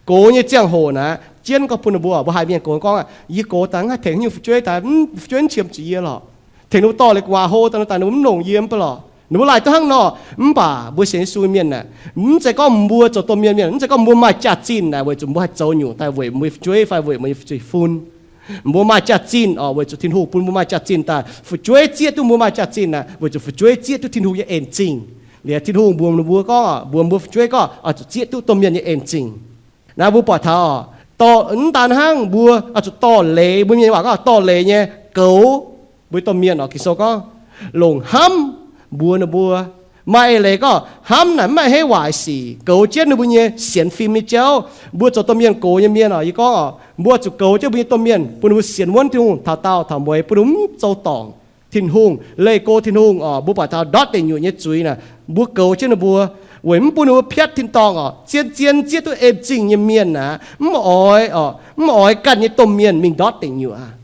Gox nyei ziangh hoc naaiv jienv gorngv bun ninh mbuo, mbuo haiz mienh gox gorngv, yie gox daaih mv haih tengx haaix nyungc fu'jueiv daaih, fu'jueiv mv qiemx zuqc yie lorqc. Tengx ninh mbuo dorh liuz gu'nguaaz hlo daaih, daaih ninh mbuo mv longc yie mv baac lorqc. Ninh mbuo laaic duqv hnangv nor. Mv baac mbuo sienx Yesu mienh naaic, mv zeiz gorngv mbuo zoux domh mienh mienh, mv zeiz gorngv mbuo maaih jaax-zinh naaic weic zuqc mbuo haih zoux nyungc daaih weic mbuo nyei fu'jueiv fai weic mbuo nyei fu'jueiv fun. Mbuo maaih jaax-zinh orqc, weic zuqc Tin-Hungh bun mbuo maaih jaax-zinh daaih. Fu'jueiv zieqv duqv mbuo maaih jaax-zinh naaic weic zuqc fu'jueiv zieqv duqv Tin-Hungh nyei en-zingh. Liuz Tin-Hungh mbuox ninh mbuo gorngv, mbuox mbuo fu'jueiv gorngv oix zuqc zieqv duqv domh mienh nyei en-zingh. Naaiv mbuo buatc taux, mv daan hnangv mbuo oix zuqc dorh leiz, mbuo mienh nyei waac gorngv dorh leiz nyei goux mbuo domh mienh orqc. Ging-Sou gorngv, longc hnamv mbuox ninh mbuo. Maaih eix leiz gorngv hnamv naaic mv maaih haaix nyungc waaic sic, goux jienv ninh mbuo nyei sienx fim nyei jauv. Mbuo zoux domh mienh gox nyei mienh orqc, yie gorngv orqc, mbuo zuqc goux jienv mbuo nyei domh mienh bun ninh mbuo sienx wuonv Tin-Hungh, taux daauh taux mueiz, bun ninh mbuo mv zoux dorngc Tin-Hungh, leih go Tin-Hungh orqc. Mbuo buatc taux ndortv deic nyuoqc nyei zuiz naaic, mbuo goux jienv ninh mbuo weic mv bun ninh mbuo piatv tin-dorngh orqc. Zien-zien zieqv duqv en-zingh nyei mienh naaic, mv oix orqc, mv oix ganh nyei domh mienh mingh ndortv deic nyuoqc aqv.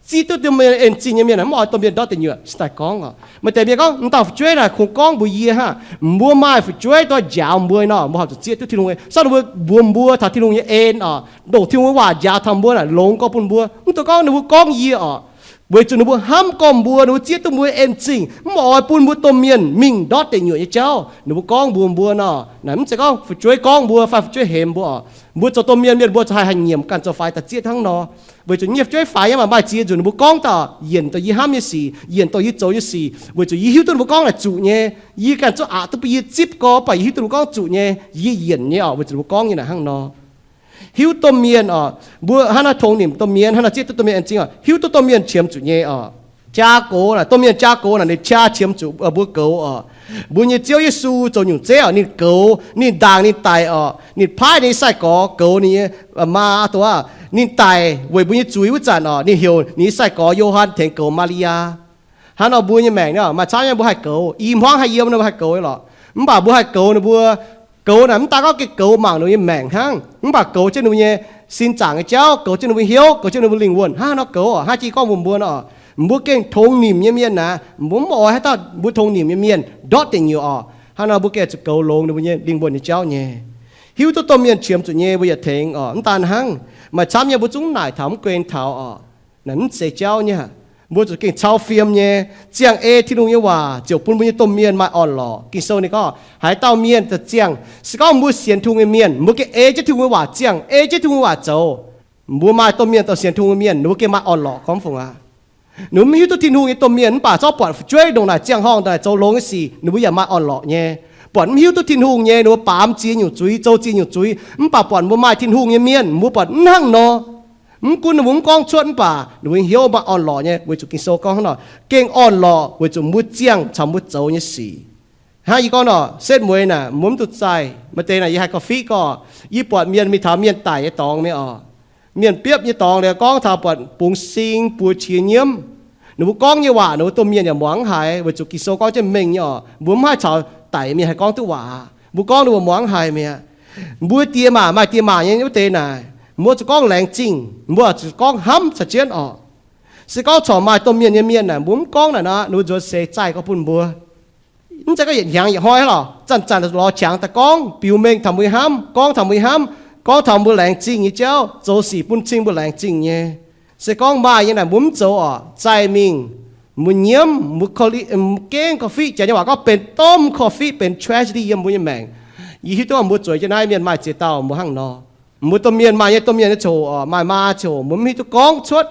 Zieqv duqv domh mienh en-zingh nyei mienh aeqv, mv oix domh mienh ndortv deic nyuoqc. Sin daaih gorngv oc, maaih deix mienh gorngv, mv dauh fu'jueiv naaic kungx gorngv mbuox yie hnangv, mbuo maaih fu'jueiv dorh njaaux mbuo nor, mbuo horpc zuqc zieqv duqv Tin-Hungh nyei. Sortv ninh mbuo mbuox mbuo taux Tin-Hungh nyei en oc, ndongc Tin-Hungh nyei waac njaaux taux mbuo naaic longx gorx bun mbuo. Mv dungx gorngv ninh mbuo gorngv yie oc, weic zuqc ninh mbuo hnamv gorngv mbuo, ninh mbuo zieqv duqv mbuo en-zingh, mv oix bun mbuo domh mienh mingh ndortv deic nyuoqc nyei jauv. Ninh mbuo gorngv mbuox mbuo nor, naaic mv zeiz gorngv fu'jueiv gorngv mbuo fai fu'jueiv hemx mbuo oc. Mbuo zoux domh mienh, mienh mbuo zuqc haih haih nyiemc ganh zoux faix daaih zieqv hnangv nor. Weic zuqc nyei fu'jueiv faix nyei maaih maaih ziex nzunc ninh mbuo gorngv daaih yienc dongh yie hnamv nyei sic, yienc dongh yie zoux nyei sic, weic zuqc yie hiuv duqv ninh mbuo gorngv naaic zuqc nyei. Yie ganh zungv aqc duqv bun yie zipv gorx, mv baac yie hiuv duqv ninh mbuo gorngv zuqc nyei, yie yienc nyei oc, weic zuqc ninh mbuo gorngv nyei naaic hnangv nor. Hiuv domh mienh oc, mbuo hnangv naaiv tongx nimc domh mienh, hnangv naaiv zieqv duqv domh mienh en-zingh oc, hiuv duqv domh mienh qiemx zuqc nyei oc. Jaa gox naaic, domh mienh jaa gox naaic ninh qaqv qiemx zuqc mbuo goux oc. Mbuo nyei Ziouv Yesu zoux nyungc zeiv oc, ninh goux, ninh ndaangc ninh daic oc, ninh paaiv ninh nyei sai-gorx goux ninh nyei maa, aa, dongh aav, ninh daic weic mbuo nyei zuiz wuov zanc oc, ninh heuc ninh nyei sai-gorx Yo^han tengx goux Maa^li^yaa. Hnangv nor mbuo nyei maengc ni, maaih camv nyei mbuo haih goux, i hmuangv haih yiem nor mbuo haih goux lorqc. Mv baac mbuo haih goux ninh mbuo, goux naaic mv daaih gorngv gengh goux mangc ninh nyei maengc hnangv, mv baac goux jienv ninh mbuo nyei sin zaangc nyei jauv, goux jienv ninh mbuo hnyouv, goux jienv ninh mbuo lingh wuonh. Hnangv nor goux oc, hnangv jiex gorngv mbuox mbuo nor, mbuo gengh tongx nimc nyei mienh naaic, mbuo mv oix haaix dauh mbuo tongx nimc nyei mienh ndortv deic nyuoqc oc. Hnangv nor mbuo gengh zuqc goux longx ninh mbuo nyei lingh wuonh nyei jauv nyei. Hiuv duqv domh mienh qiemx zuqc nyei mbuo yietc tengx oc. Mv daan hnangv, maaih camv nyei mbuo zungv naaic taux mv guen taux oc. Naaic mv zeiz jauv nyei. Mbuo zuqc gengh cau fiem nyei, ziangh ei Tin-Hungh nyei waac ziouc bun mbuo nyei domh mienh maaih orn-lorqc. Ging-Sou ninh gorngv haaix dauh mienh ziangh, se gorngv mbuo sienx Tin-Hungh nyei mienh, mbuo gengh ei jienv Tin-Hungh nyei waac ziangh, ei jienv Tin-Hungh nyei waac zoux, mbuo maaih domh mienh dongh sienx Tin-Hungh nyei mienh, ninh mbuo gengh maaih orn-lorqc gorngv fungc aqv. Ninh mbuo mv hiuv duqv Tin-Hungh nyei domh mienh mv baac zorqv buatc fu'jueiv ndongc naaic ziangh horngh ndongc naaic zoux longx nyei sic, ninh mbuo yaac maaih orn-lorqc nyei. Buatc mv hiuv duqv Tin-Hungh nyei, ninh mbuo baamz ziex nyungc zuiz, zoux ziex nyungc zuiz, mv baac buatc mbuo maaih Tin-Hungh nyei mienh, mbuo buatc mv hnangv nor. Mv gunv ninh mbuo mv gorngv cuotv mv baac ninh mbuo hnyouv maaih orn-lorqc nyei, weic zuqc Ging-Sou gorngv hnangv nor, gengh orn-lorqc weic zuqc mbuo ziangh caux mbuo zoux nyei sic. Hnangv yie gorngv nor, setv mueiz naaic mbuo mv duqv zaih, maaih deix naaic yie haih gorngv fiqv gorqv, yie buatc mienh mingh taux mienh daic nyei dorngx mingh oc. Mienh biopv nyei dorngx liuz gorngv taux buatc bungx sing buoz qiex nyiemv. Ninh mbuo gorngv nyei waac ninh mbuo domh mienh yaac muangx mv haiz, weic zuqc Ging-Sou gorngv jienv mengh nyei oc, mbuo mv haih caux daic mienh haih gorngv duqv waac. Mbuo gorngv ninh mbuo muangx mv haiz mi'aqv. Mbuo diex maac maaih diex maac nyei wuov deix naaic, mbuo zuqc gorngv laengz zingh, mbuo zuqc gorngv hnamv caux jienv oc. Se gorngv corc maaih domh mienh nyei mienh naaic, mbuo mv gorngv naaic nor, ninh mbuo nzuonx seix zaih gorngv bun mbuo. Mv zeiz gorngv yietc hnyangx yietc hnoi lorqc, zanc-zanc lorz qangx daaih gorngv, biux mengh taux mbuo nyei hnamv, gorngv taux mbuo nyei hnamv, gorngv taux mbuo laengz zingh nyei jauv, zoux sic bun cing mbuo laengz zingh nyei. Se gorngv maaih nyei naaic mbuo mv zoux oc, zaih mingh, mbuo nyiemv, mbuo korv-lienh, gengh korv-fiqv. Janx nyei waac gorngv benx domh korv-fiqv, benx tragedy yiem mbuo nyei maengc. Yie hiuv duqv mbuo zueiz jienv naaiv mienh maaih ziex dauh mbuo hnangv nor. Mbuo domh mienh maaih nyei domh mienh nyei coc oc, maaih maa coc, mbuo mv hiuv duqv gorngv cuotv.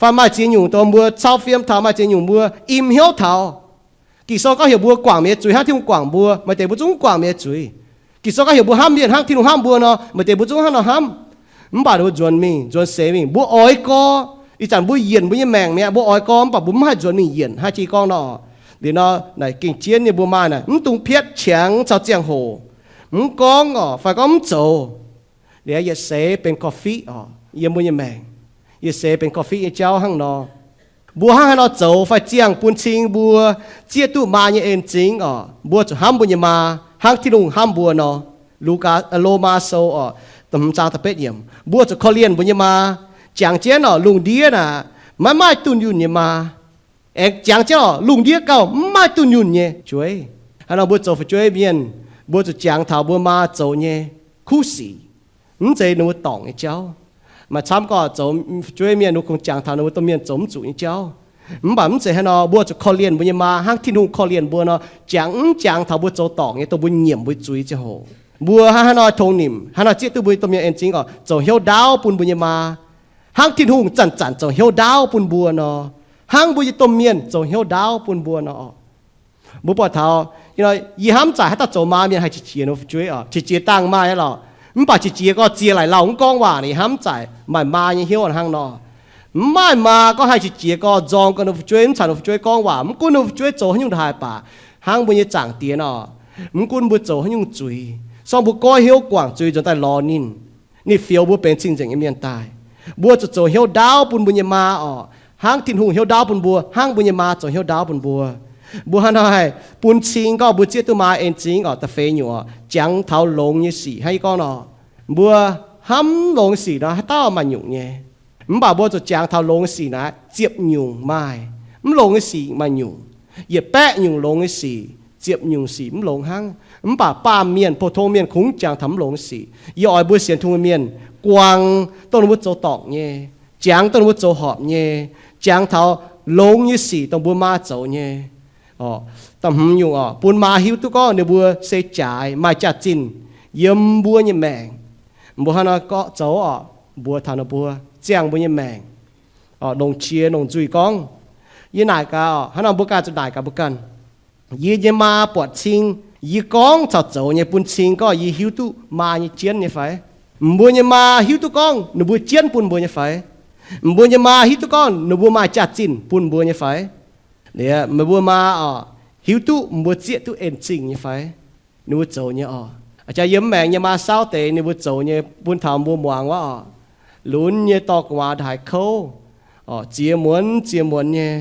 Fai maaih ziex nyungc dongh mbuo cau fiem taux, maaih ziex nyungc mbuo im hnyouv taux. Ging-Sou gorngv heuc mbuo guangc mienh nyei zuiz hnangv Tin-Hungh guangc mbuo. Maaih deix mbuo zungv guangc mienh nyei zuiz. Ging-Sou gorngv heuc mbuo hnamv mienh hnangv Tin-Hungh hnamv mbuo nor, maaih deix mbuo zungv hnangv nor hnamv. Mv baac ninh mbuo nzuonx mingh, nzuonx seix mingh, mbuo oix gorx. Ih zanc mbuo yienc mbuo nyei maengc mi'aqv, mbuo oix gorx, mv baac mbuo mv haih nzuonx mingh yienc. Hnangv jiex gorngv nor, liuz nor, naaic gengh jienv nyei mbuo maaih naaic mv dungx piatv qangx caux ziangh hoc. Mv gorngv oc, fai gorngv mv zoux. Liuz yietc seix benx korv-fiqv oc, yiem mbuo nyei maengc. Yietc seix benx korv-fiqv nyei jauv hnangv nor. Mbuo hnangv haaix nor zoux fai ziangh bun cing mbuo zieqv duqv maa nyei en-zingx oc, mbuo zuqc hnamv mbuo nyei maa hnangv Tin-Hungh hnamv mbuo nor. Lugaa, Lomaa Sou oc, hmz zaang da'betv yiemc, mbuo zuqc korv-lienh mbuo nyei maa. Jangx jienv oc, lungh ndiev naaic maiv maaih dunh yunh nyei maa. Aengx jangx jienv oc, lungh ndiev gauh mv maaih dunh yunh nyei fu'jueiv. Hnangv nor mbuo zoux fu'jueiv mienh, mbuo zuqc jangx taux mbuo maa zoux nyei kuv sic, mv zeiz ninh mbuo dorngc nyei jauv. Maaih camv gorqv zoux fu'jueiv mienh, ninh mbuo kungx jangx taux ninh mbuo domh mienh zoux mv zuqc nyei jauv. Mv baac mv zeiz hnangv nor, mbuo zuqc korv-lienh mbuo nyei maa hnangv Tin-Hungh korv-lienh mbuo nor, jangx mv jangx taux mbuo zoux dorngc nyei, dongh mbuo nyiemc mbuo zuiz ziangh hoc. Mbuo hnangv haaix nor tongx nimc, haaix nor zieqv duqv mbuo nyei domh mienh en-zingx oc, zoux hnyouv ndaauv bun mbuo nyei maa, hnangv Tin-Hungh zanc-zanc zoux hnyouv ndaauv bun mbuo nor, hnangv mbuo nyei domh mienh zoux hnyouv ndaauv bun mbuo nor. Mbuo buatc taux, yie hnamv zaaic haaix dauh zoux maa mienh haih qiex jiez ninh mbuo fu'jueiv oc. Qiex jiez dangh maaih lorqc, mv baac qiex jiez gorx ziex laic lauh mv gorngv waac, ninh hnamv zaaic maaih maa nyei hnyouv hnangv nor. Mv maaih maa gorngv haih qiex jiez gorx nzorng gorx ninh mbuo fu'jueiv, mv caux ninh mbuo fu'jueiv gorngv waac, mv gunv ninh mbuo fu'jueiv zoux haaix nyungc haaix baac, hnangv mbuo nyei Zaangc Diex nor, mv gunv mbuo zoux haaix nyungc zuiz, se gorngv mbuo goiv hnyouv guangc zuiz nzuonx daaih lorz ninh, ninh fioux mbuo benx cing-nzengc nyei mienh daaih. Mbuo zuqc zoux hnyouv ndaauv bun mbuo nyei maa oc, hnangv Tin-Hungh hnyouv ndaauv bun mbuo, hnangv mbuo nyei maa zoux hnyouv ndaauv bun mbuo. Mbuo hnangv haaix bun cing gorngv mbuo zieqv duqv maa en-zingx oc, da'feix nyungc oc, jangx taux longx nyei sic hnangv yie gorngv nor. Mbuo hnamv longx nyei sic nor, haaix dauh maaih nyungc nyei. Mv baac mbuo zuqc jangx taux longx nyei sic naaic ziepc nyungc maaih, mv longx nyei sic maaih nyungc. Yietc baeqv nyungc longx nyei sic, ziepc nyungc sic mv longx hnangv. Mv baac baamh mienh, pou tong mienh kungx jangx taux mv longx nyei sic. Yie oix mbuo sienx Tin-Hungh mienh guangc dongh ninh mbuo zoux dorngc nyei, jangx dongh ninh mbuo zoux horpc nyei, jangx taux longx nyei sic dongh mbuo maa zoux nyei. Da'hmz nyungc oc, bun maa hiuv duqv gorngv ninh mbuo se jaaix maaih jaax-zinh yiem mbuo nyei maengc. Mbuo hnangv nor gorngv zoux oc, mbuox taux ninh mbuo, ziangh mbuo nyei maengc, longc qiex longc nzuih gorngv. Yie naaic gaax oc, hnangv nor mbuo ganh zuqc naaic gaax mbuo ganh. Yie nyei maa buatc cing, yie gorngv caux zoux nyei bun cing gorngv yie hiuv duqv maa nyei jienv nyei fai? Mbuo nyei maa hiuv duqv gorngv ninh mbuo jienv bun mbuo nyei fai? Mbuo nyei maa hiuv duqv gorngv ninh mbuo maaih jaax-zinh bun mbuo nyei fai? Liuz meih mbuo maa oc, hiuv duqv mbuo zieqv duqv en zingh nyei fai? Ninh mbuo zoux nyei oc. Jaax yiem maengc nyei maa sauv deix ninh mbuo zoux nyei bun taux mbuo muangx wuov oc. Lunx nyei dorh gu'nguaaz ndongc haaix kouv, ziex muonz ziex muonz nyei.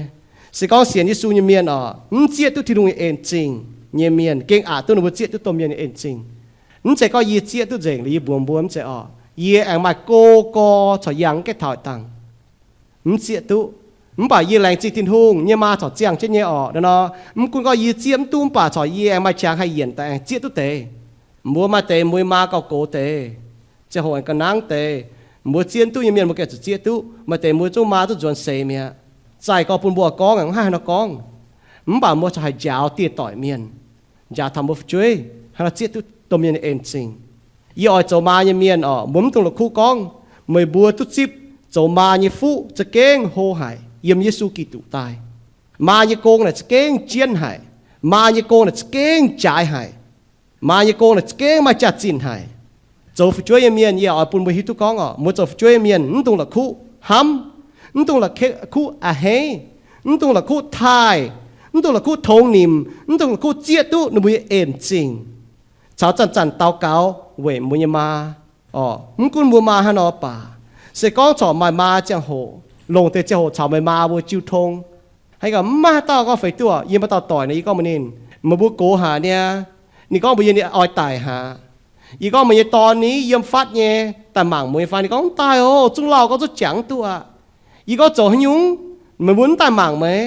Se gorngv sienx Yesu nyei mienh oc, mv zieqv duqv Tin-Hungh nyei en zingh nyei mienh gengh aqc duqv ninh mbuo zieqv duqv domh mienh nyei en zingh. Mv zeiz gorngv yie zieqv duqv nzengc liuz yie mbuox mbuo mv zeiz oc. Yie aengx maaih go gor corc yangh gaeqv taux dangh. Mv zieqv duqv. Mv baac yie laengz zingh Tin-Hungh nyei maa corc ziangh jienv nyei oc. Nor, mv gunv gorngv yie zieqv mv duqv mv baac corc yie aengx maaih qangx haih yienc daaih aengx zieqv duqv deix. Mbuo maaih deix mbuo nyei maa gauh gox deix, ziangh hoc aengx ga'nangv deix. Mbuo zieqv mv duqv nyei mienh mbuo gengh zuqc zieqv duqv. Maaih deix mbuo zungv maa zungv nzuonx seix mi'aqv. Zaih gorx bun mbuo gorngv, mv haih haaix nor gorngv. Mv baac mbuo corc haih njaaux dieh doic mienh, njaaux taux mbuo fu'jueiv hnangv nor zieqv duqv domh mienh nyei en zingh. Yie oix zoux maa nyei mienh oc, mbuo mv dungx la'kuqv gorngv. Meih mbuo duqv zipv zoux maa nyei fuqv za'gengh hlo haic yiem Yesu Giduc daaih. Maa nyei gong naaic za'gengh jienv haic. Maa nyei gong naaic za'gengh jaaix haic. Maa nyei gong naaic za'gengh maaih jaax-zinh haic. Zoux fu'jueiv nyei mienh, yie oix bun mbuo hiuv duqv gorngv oc, mbuo zoux fu'jueiv nyei mienh mv dungx la'kuqv hnamv, mv dungx la'kuqv a'hneiv, mv dungx la'kuqv taaih, mv dungx la'kuqv tongx nimc, mv dungx la'kuqv zieqv duqv ninh mbuo nyei en zingh. Caux zanc-zanc daux gaux weic mbuo nyei maa oc. Mv gunv mbuo maa hnangv nor baac, se gorngv corc maaih maa ziangh hoc, longc deix ziangh hoc caux meih maa mbuo jiu tong. Haaix gaax mv maaih haaix dauh gorngv feix duqv. Yie maaih dauh doic naaic, yie gorngv mbuox ninh, meih mbuo gox haaix niaa? Ninh gorngv mbuox yie ninh oix daic haaix. Yie gorngv meih nyei dorn ni yiem fatv nyei daaih mangc meih fai? Ninh gorngv mv daaih oc, zungv lauh gorngv zungv jangx duqv aqv. Yie gorngv zoux haaix nyungc? Meih mbuo mv daaih mangc meih?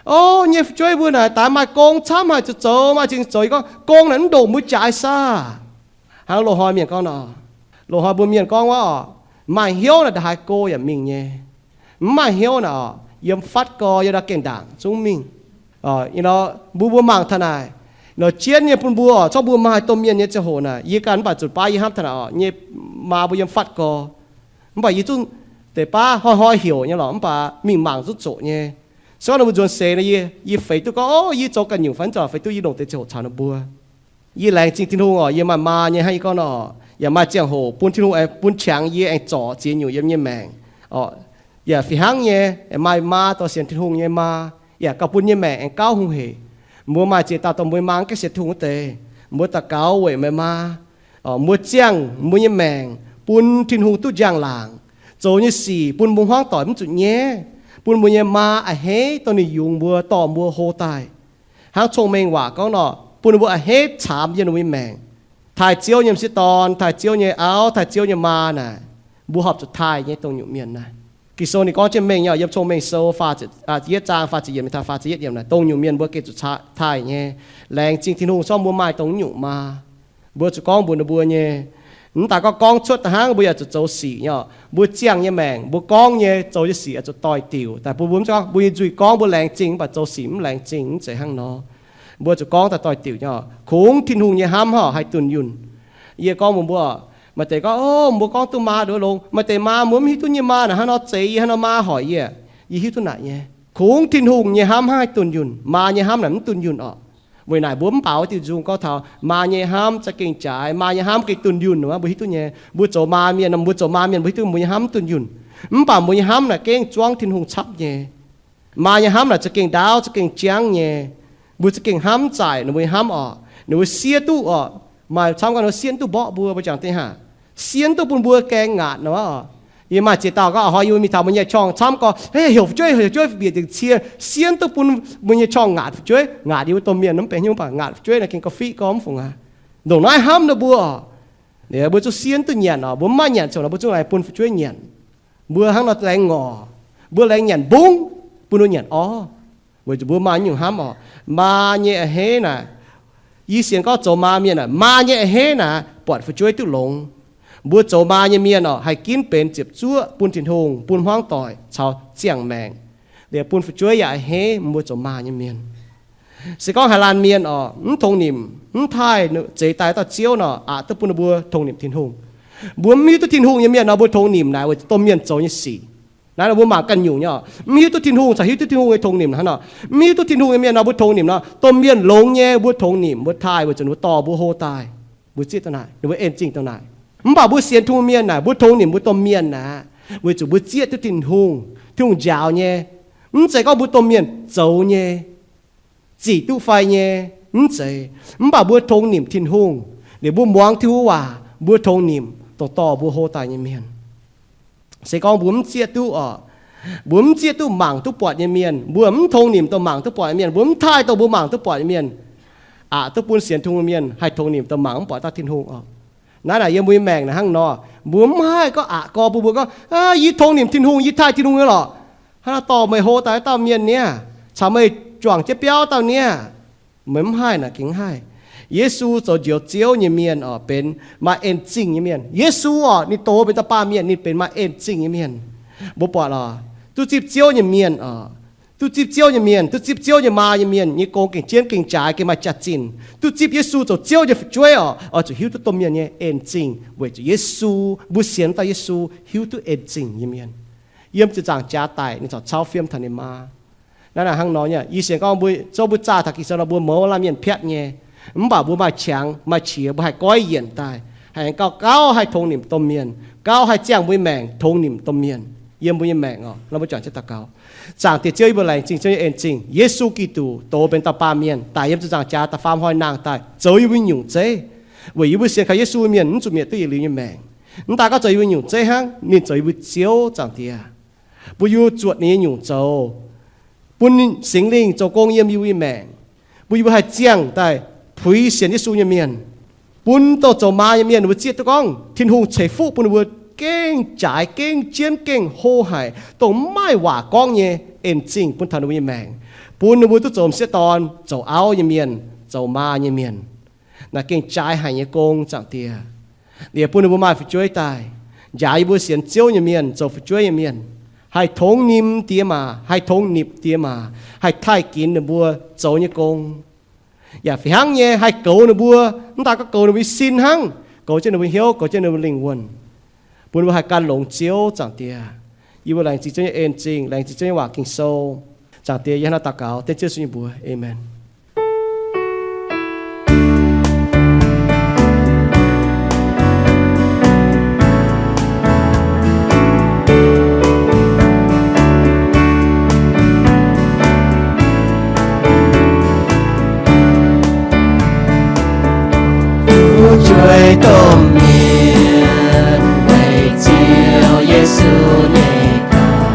O, nyei fu'jueiv mbuo naaic daaih maaih gong camv haic, zoux zoux maaih zingh zoux. Yie gorngv gong naaic mv ndongc mbuo jaaix saah? Hnangv loz-hnoi mienh gorngv nor, loz-hnoi mbuo mienh gorngv wuov oc, maaih hnyouv naaic ndongc haaix go yaac mingh nyei. Mv maaih hnyouv naaic oc, yiem fatv gau, yiem ndau gaengh ndaangc zungv mingh. Nor mbuo mbuo mangc taux naaic, nor jienv nyei bun mbuo oc, zorqv mbuo maaih domh mienh nyei ziangh hoc naaic, yie ganh mv baac zuqc baav yie hnamv taux naaic oc, nyei maa mbuo yiem fatv gau. Mv baac yie zungv deix baav hnoi-hnoi heuc nyei lorqc, mv baac mingh mangc zungv zoqc nyei. Se gorngv ninh mbuo nzuonx seix nor, yie, yie feix duqv gorngv, o, yie zoux ganh nyungc fai mv zoux, feix duqv yie longc deix ziangh hoc caux ninh mbuo. Yie laengz zingh Tin-Hungh oc, yie maaih maa nyei hnangv yie gorngv nor, yaac maaih ziangh hoc bun Tin-Hungh aengx bun qangx yie aengx zorc ziex nyungc yiem nyei maengc oc. Yaac fih hnangv nyei, maaih maa dorh sienx Tin-Hungh nyei maa, yaac gauh bun nyei maengc aengx gauh hungh heic. Mbuo maaih ziex dauh dorh mbuo nyei maa gaengh sienx Tin-Hungh wuov deix, mbuo daux gaux weic meih maa. Mbuo ziangh mbuo nyei maengc bun Tin-Hungh duqv njang-laangc. Zoux nyei sic bun mbuo hmuangv doic mv zuqc nyaiv, bun mbuo nyei maa a'hneiv dongh ninh yungz mbuo, dorh mbuo hlo daaih. Hnangv cong-mengh waac gorngv nor, bun ninh mbuo a'hneiv caamx yiem ninh mbuo nyei maengc. Taaih Ziouv nyei m'sieqv dorn, taaih Ziouv nyei auv, taaih Ziouv nyei maa naaic, mbuo horpc zuqc taaih nyei dongh nyungc mienh naaic. Ging-Sou ninh gorngv jienv mengh nyei, yiem Cong-Mengh Sou faah ziepc, yietv zaang faah ziepc yiemc, faah ziepc yietv yiemc naaic, dongh nyungc mienh mbuo gengh zuqc taaih nyei. Laengz zingh Tin-Hungh, se gorngv mbuo maaih dongh nyungc maa, mbuo zuqc gorngv mbuox ninh mbuo nyei. Mv daaih gorngv gorngv cuotv da'hnangv, mbuo yaac zuqc zoux sic nyei. Mbuo ziangh nyei maengc, mbuo gorngv nyei, zoux nyei sic oix zuqc doix-diuc daaih bun mbuo. Mv zeiz gorngv mbuo nyei nzuih gorngv mbuo laengz zingh, mv baac zoux sic mv laengz zingh, mv zeiz hnangv nor. Mbuo zuqc gorngv daaih doix-diuc nyei. Kungx Tin-Hungh nyei hnamv haih dunh yunh. Yie gorngv mbuox mbuo, maaih deix gorngv, o, mbuo gorngv duqv maa nduov longx. Maaih deix maa mbuo mv hiuv duqv nyei maa naaic hnangv nor zeiz yie, hnangv nor maa hoic yie. Yie hiuv duqv naaic nyei. Kungx Tin-Hungh nyei hnamv haih dunh yunh, maa nyei hnamv naaic mv dunh yunh orqc. Weic naaic mbuo mv baaux diuh nzung gorngv taux maa nyei hnamv za'gengh jaaix, maa nyei hnamv gengh dunh yunh. Mbuo hiuv duqv nyei, mbuo zoux maa mienh, mbuo zoux maa mienh mbuo hiuv duqv mbuo nyei hnamv mv dunh yunh. Mv baac mbuo nyei hnamv naaic gengh zuangv Tin-Hungh camv nyei. Maa nyei hnamv naaic za'gengh ndaauv, za'gengh jangv nyei. Mbuo za'gengh hnamv zaaic ninh mbuo nyei hnamv orqc. Ninh mbuo siev duqv orqc. Maaih camv gorngv ninh mbuo siev duqv mborqv mbuo, mbuo jangx deix haac, siev duqv bun mbuo gaeng ngaatc nor. Yie maaih ziex dauh gorngv, hnoi yie mingh taux mbuo nyei qorng camv gorngv, hei, heuc fu'jueiv, heuc fu'jueiv bieqc dingc cie, siev duqv bun mbuo nyei qorng ngaatc fu'jueiv. Ngaatc yie mbuo domh mienh mv benx hnyouv, mv baac ngaatc fu'jueiv naaic gengh gauh fiqv gorngv mv fungc aqv. Ndongc naaiv hnamv ninh mbuo orqc. Mbuo zungv siev duqv nyanc orqc. Mbuo mv maaih nyanc ziouc nor, mbuo zungv aengx bun fu'jueiv nyanc. Mbuo hnangv nor laengz ngorc, mbuo laengz nyanc mbungv, bun ninh nyanc orv. Weic zuqc mbuo maaih nyungc hnamv oc, maa nyei a'hneiv naaic, yie sienx gorngv zoux maa mienh aah, maa nyei a'hneiv naaic buatc fu'jueiv duqv longx. Mbuo zoux maa nyei mienh oc, haih ginv benx ziepc zuoqv bun Tin-Hungh, bun hmuangv doic caux ziangh maengc, liuz bun fu'jueiv yaac a'hneiv mbuo zoux maa nyei mienh. Se gorngv haaix laanh mienh oc, mv tongx nimc, mv taaih zeix daaih dauh Ziouv nor, aqc duqv bun ninh mbuo tongx nimc Tin-Hungh. Mbuo mv hiuv duqv Tin-Hungh nyei mienh nor, mbuo tongx nimc naaic weic zuqc domh mienh zoux nyei sic. Naaiv nor mbuo mangc ganh nyungc nyei oc. Mv hiuv duqv Tin-Hungh caux hiuv duqv Tin-Hungh nyei tongx nimc hnangv nor. Mv hiuv duqv Tin-Hungh nyei mienh nor, mbuo tongx nimc nor, domh mienh longx nyei mbuo tongx nimc, mbuo taaih weic zuqc ninh mbuo dorh mbuo hlo daaih. Mbuo zieqv dongh naaic, ninh mbuo en zingh dongh naaic. Mv baac mbuo sienx Tin-Hungh mienh naaic, mbuo tongx nimc mbuo domh mienh aqv, weic zuqc mbuo zieqv duqv Tin-Hungh, Tin-Hungh njaaux nyei. Mv zeiz gorngv mbuo domh mienh zoux nyei, zic duqv fai nyei, mv zeiz. Mv baac mbuo tongx nimc Tin-Hungh, liuz mbuo muangx Tin-Hungh waac, mbuo tongx nimc dongh dorh mbuo hlo daaih nyei mienh. Se gorngv mbuo mv zieqv duqv oc, mbuo mv zieqv duqv mangc duqv buatc nyei mienh, mbuo mv tongx nimc dongh mangc duqv buatc nyei mienh, mbuo mv taaih dongh mbuo mangc duqv buatc nyei mienh, aqc duqv bun sienx Tin-Hungh mienh haih tongx nimc dongh mangc mv buatc dauh Tin-Hungh oc. Naaiv naaic yiem mbuo nyei maengc naaic hnangv nor, mbuo mv haih gorngv aqc gorx bun mbuo gorngv, Yie tongx nimc Tin-Hungh, yie taaih Tin-Hungh nyei lorqc. Hnangv naaiv dorh meih hlo daaih dauh mienh niaa, caux meih juangc jienv biauv dauh niaa. Meih mv haih naaic gengh mv haih. Yesu zoux njoux Ziouv nyei mienh oc, benx maaih en zingh nyei mienh. Yesu oc, ninh doz benx dauh baamh mienh, ninh benx maaih en zingh nyei mienh. Mbuo buatc oc, duqv zipv Ziouv nyei mienh oc, duqv zipv Ziouv nyei mienh, duqv zipv Ziouv nyei maa nyei mienh nyei gong gengh jienv gengh jaaix gengh maaih jaax-zinh. Duqv zipv Yesu zoux Ziouv nyei fu'jueiv oc, oix zuqc hiuv duqv domh mienh nyei en zingh weic zuqc Yesu. Mbuo sienx dauh Yesu hiuv duqv en zingh nyei mienh. Yiem ziepc nzaangc jaax daic ninh corc cauv fiem taux ninh maa. Naaiv naaic hnangv nor nyei, yie sienx gorngv mbuo zouv mbuo zaah taux Ging-Sou nor mbuo mouz laanh mienh piatv nyei. Mv baac mbuo maaih qangx maaih qiex, mbuo haih goiv yienc daaih, haih gauh gauh haih tongx nimc domh mienh, gauh haih ziangh mbuo nyei maengc tongx nimc domh mienh yiem mbuo nyei maengc oc. Nor mbuo juangc jienv daux gaux. Zaangc Diex Ziouv, yie mbuo laengz zingh Ziouv nyei en zingh. Yesu Giduc doz benx dauh baamh mienh daic yiem ziepc nzaangc jaax daaih faam hnoi nangh daaih zoux yie mbuo nyungc zeiv, weic yie mbuo sienx kaux Yesu mienh mv zuqc mietc duqv yietc liuz nyei maengc. Mv daaih gorngv zoux yie mbuo nyungc zeiv hnangv, ninh zoux yie mbuo Ziouv, Zaangc Diex. Bun yie mbuo zuotc ninh nyei nyungc zoux, bun Singx Lingh zoux gong yiem yie mbuo nyei maengc, bun yie mbuo haih ziangh daaih puix sienx Yesu nyei mienh, bun dongh zoux maa nyei mienh ninh mbuo zieqv duqv gorngv Tin-Hungh ceix fuqv bun ninh mbuo gengh jaaix, gengh jienv, gengh hlo haic, dongh mv maaih waac gorngv nyei en zingh bun taux ninh mbuo nyei maengc, bun ninh mbuo duqv zoux m'sieqv dorn, zoux auv nyei mienh, zoux maa nyei mienh. Naaic gengh jaaix haic nyei gong, Zaangc Diex. Liuz bun ninh mbuo maaih fu'jueiv daaih, njaaux yie mbuo sienx Ziouv nyei mienh zoux fu'jueiv nyei mienh, haih tongx nimc diex maac, haih tongx nimc diex maac, haih taaih ginx ninh mbuo zoux nyei gong, yaac fih hnangv nyei haih goux ninh mbuo. Mv daaih gorngv goux ninh mbuo nyei sin hnangv, goux jienv ninh mbuo hnyouv, goux jienv ninh mbuo lingh wuonh, bun ninh mbuo haih gan longx Ziouv, Zaangc Diex. Yie mbuo laengz zingh Ziouv nyei en zingh, laengz zingh Ziouv nyei waac Ging-Sou. Zaangc Diex, yie hnangv naaiv daux gaux dengv Ziouv Yesu nyei mbuox. Aamen. Fu'jueiv domh mienh weic Ziouv Yesu nyei gaux,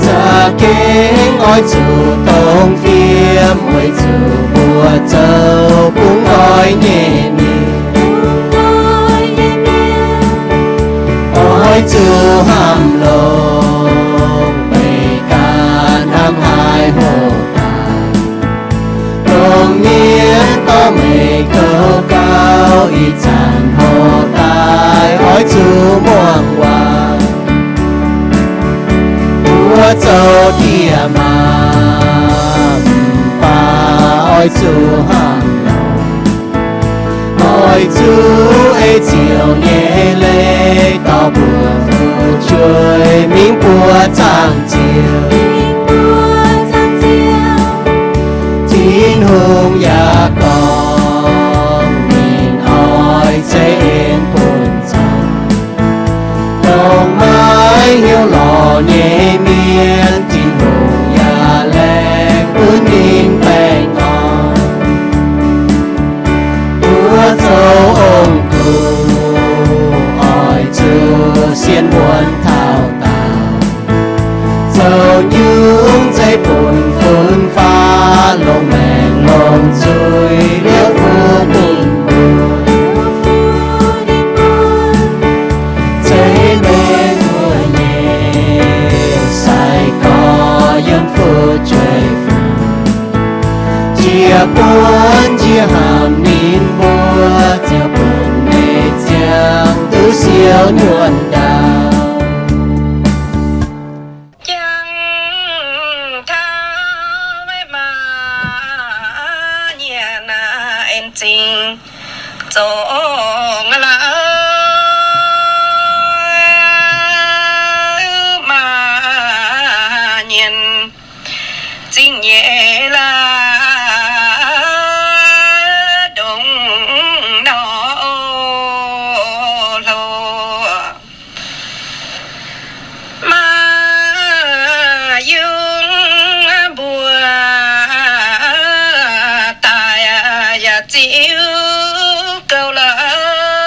za'gengh oix zuqc dongh fiem, weic zuqc mbuo zoux bun nqoi nyei mienh. Oix zuqc hnamv longx meih ganh hnamv haaix hoc daaih. Dongh mienh dorh meih goux gauh ih zanc hoc daaih, oix zuqc muangx waac. Mbuo zoux diex maac mv baac oix zuqc hnamv longx, oix zuqc ei Ziouv nyei leiz dorh mbuo fu'jueiv mingh buoz zaangc Ziouv. Tin-Hungh yaac gorngv ninh oix ceix en bun zoux dongh maiv hiuv lorz nyei mienh. Tin-Hungh yaac laengz bun ninh baengh orn. Mbuo zoux ong-tungx oix zuqc sienx muonz taux daauh, zoux nyungc zeiv bun fun-faqv longc maengc longc zuiz liouv fuqv ninh mbuo, ceix mengh mbuo nyei Yaac buonv njiec hnamv ninh mbuo, ziouc bun meih ziangh duqv siou nyuonh ndaauv. Jangx taux maiv maaih nyienx en zingh zongc la'auv, maaih nyienx zingh nyeic la'auv ndongc nor hlo. Maaih yungh mbuo daaih yaac ziux gouv la'auv,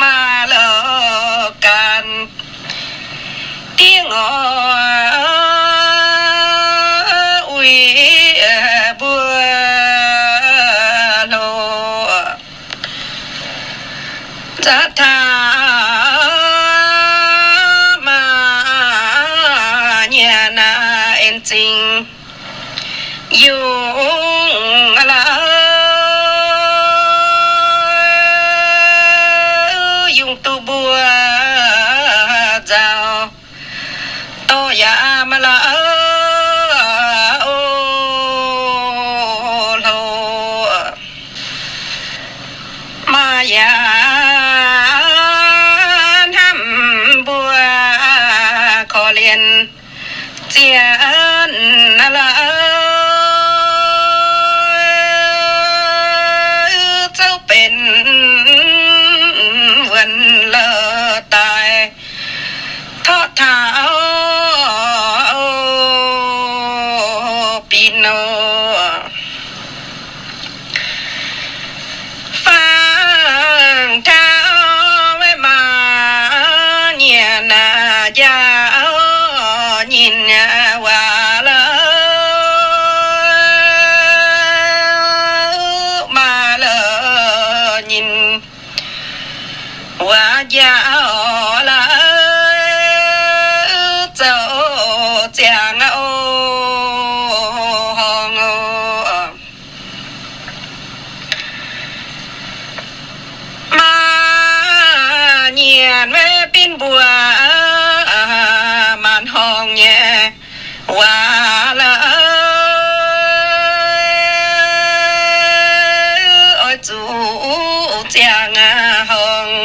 maaih la'gaanh diev ngorc uix mbuo hlo. Zaqc taux maaih nyienx en zingh yungh la'auv, yungh duqv mbuo nzauh dorh yaac maaih la'auv o hlo. Maaih yaac hnamv mbuo korv-lienh zien la'auv, zouv benx wuonx la'daaih torqv taux binc nor. Fangx taux maiv maaih nyienx njaaux nyinh waac la'auv, maaih la'nyinh waac njaaux la'auv, zoux ziangx o horngh o. Maaih nyienx maiv binc mbuo maanc horngh nyei waac la'auv, oix zuqc ziangx horngh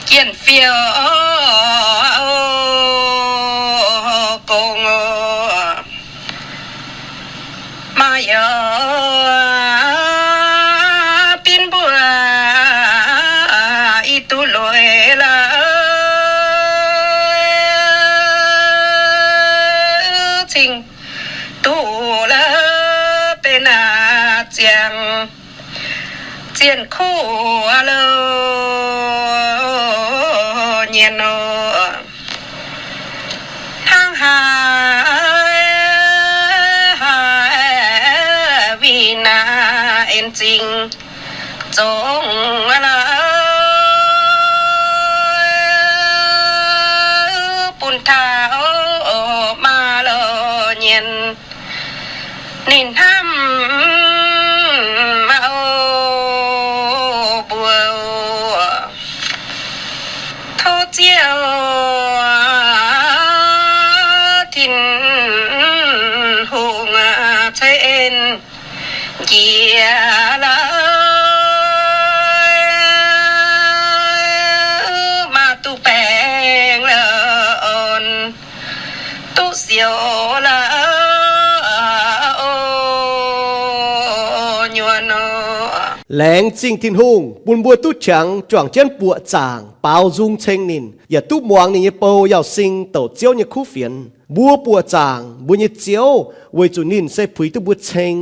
jien-fiou gong o. Maaih yaac binc mbuo i duqv lueic la'auv, cingx duqv la'auv benx ziangx zien kuv lo nyienx nor. Hnangv haaix haaix winh en zingh zongc la'auv, bun taux maaih lo nyienx ninh hnamv o mbuo. Tov Ziouv Tin-Hungh ceix en njiec la'auv, maaih duqv baengh la'orn, duqv siouc la'auv o nyuonh nor. Laengz zingh Tin-Hungh bun mbuo duqv qangx juangc jienv buoqc zaangc baaux nzung ceng ninh, yaac duqv muangx ninh nyei bou Yauz Sing douc Ziouv nyei kuv fienx. Mbuo buoqc zaangc mbuo nyei Ziouv weic zuqc ninh se puix duqv mbuo ceng.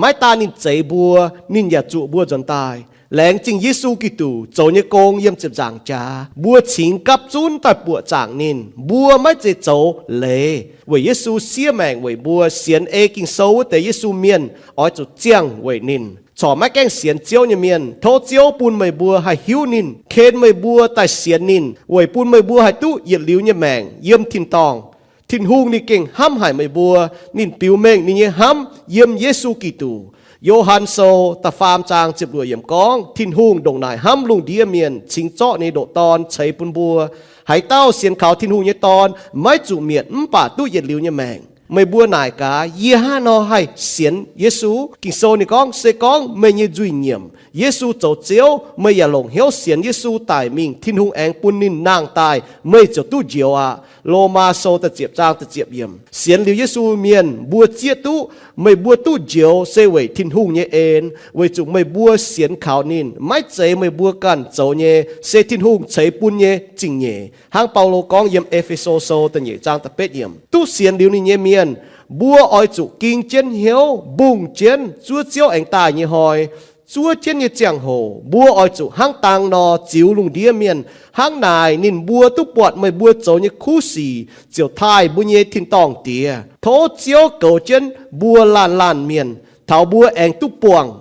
Maiv daan ninh zeix mbuo, ninh yaac zuoqc mbuo nzuonx daaih. Laengz zingh Yesu Giduc zoux nyei gong yiem ziepc nzaangc jaax, mbuo cingx gapv zunv daaih buoqc zaangc ninh. Mbuo maiv zeiz zoux leiz weic Yesu siev maengc weic mbuo. Sienx ei Ging-Sou wuov deix Yesu mienh oix zuqc ziangh weic ninh. Corc maiv gaengh sienx Ziouv nyei mienh, tov Ziouv bun meih mbuo haih hiuv ninh, ken meih mbuo daaih sienx ninh, weic bun meih mbuo haih duqv yietc liuz nyei maengc yiem tin-dorngh. Tin-Hungh ninh gengh hnamv haic meih mbuo. Ninh biux mengh ninh nyei hnamv yiem Yesu Giduc. Yo^han Sou da'faam zaang ziepc luoqc yiemc gorngv, Tin-Hungh ndongc naaic hnamv lungh ndiev mienh, cingx zorqv ninh nyei ndoqc Dorn ceix bun mbuo. Haaix dauh sienx kaux Tin-Hungh nyei Dorn maiv zuqc mietc, mv baac duqv yietc liuz nyei maengc. Meih mbuo naaic gaax, yie hnangv haaix nor haih sienx Yesu? Ging-Sou ninh gorngv, se gorngv meih nyei nzuih nyiemc, Yesu zoux Ziouv, meih yaac longc hnyouv sienx Yesu daic mingh, Tin-Hungh aengx bun ninh nangh daaih, meih ziouc duqv njoux aqv. Lomaa Sou da'ziepc zaang da'ziepc yiemc. Sienx liuz Yesu mienh mbuo zieqv duqv, meih mbuo duqv njoux se weic Tin-Hungh nyei en, weic zuqc meih mbuo sienx kaux ninh, maiv zeiz meih mbuo ganh zoux nyei, se Tin-Hungh ceix bun nyei zingh nyeic. Hnangv Baulo gorngv yiem E^fe^so Sou da'nyeic zaang da'betv yiemc, duqv sienx liuz ninh nyei mienh, mbuo oix zuqc ging jienv hnyouv, mbungh jienv zuov Ziouv aengx daaih nyei hnoi. Zuov jienv nyei ziangh hoc mbuo oix zuqc hnangv dang nor ziux lungh ndiev mienh. Hnangv naaic ninh mbuo duqv buatc meih mbuo zoux nyei kuv sic, ziouc taaih mbuo nyei tin-dorngh Diex. Tov Ziouv goux jienv mbuo laanh laanh mienh, taux mbuo aengx duqv buangh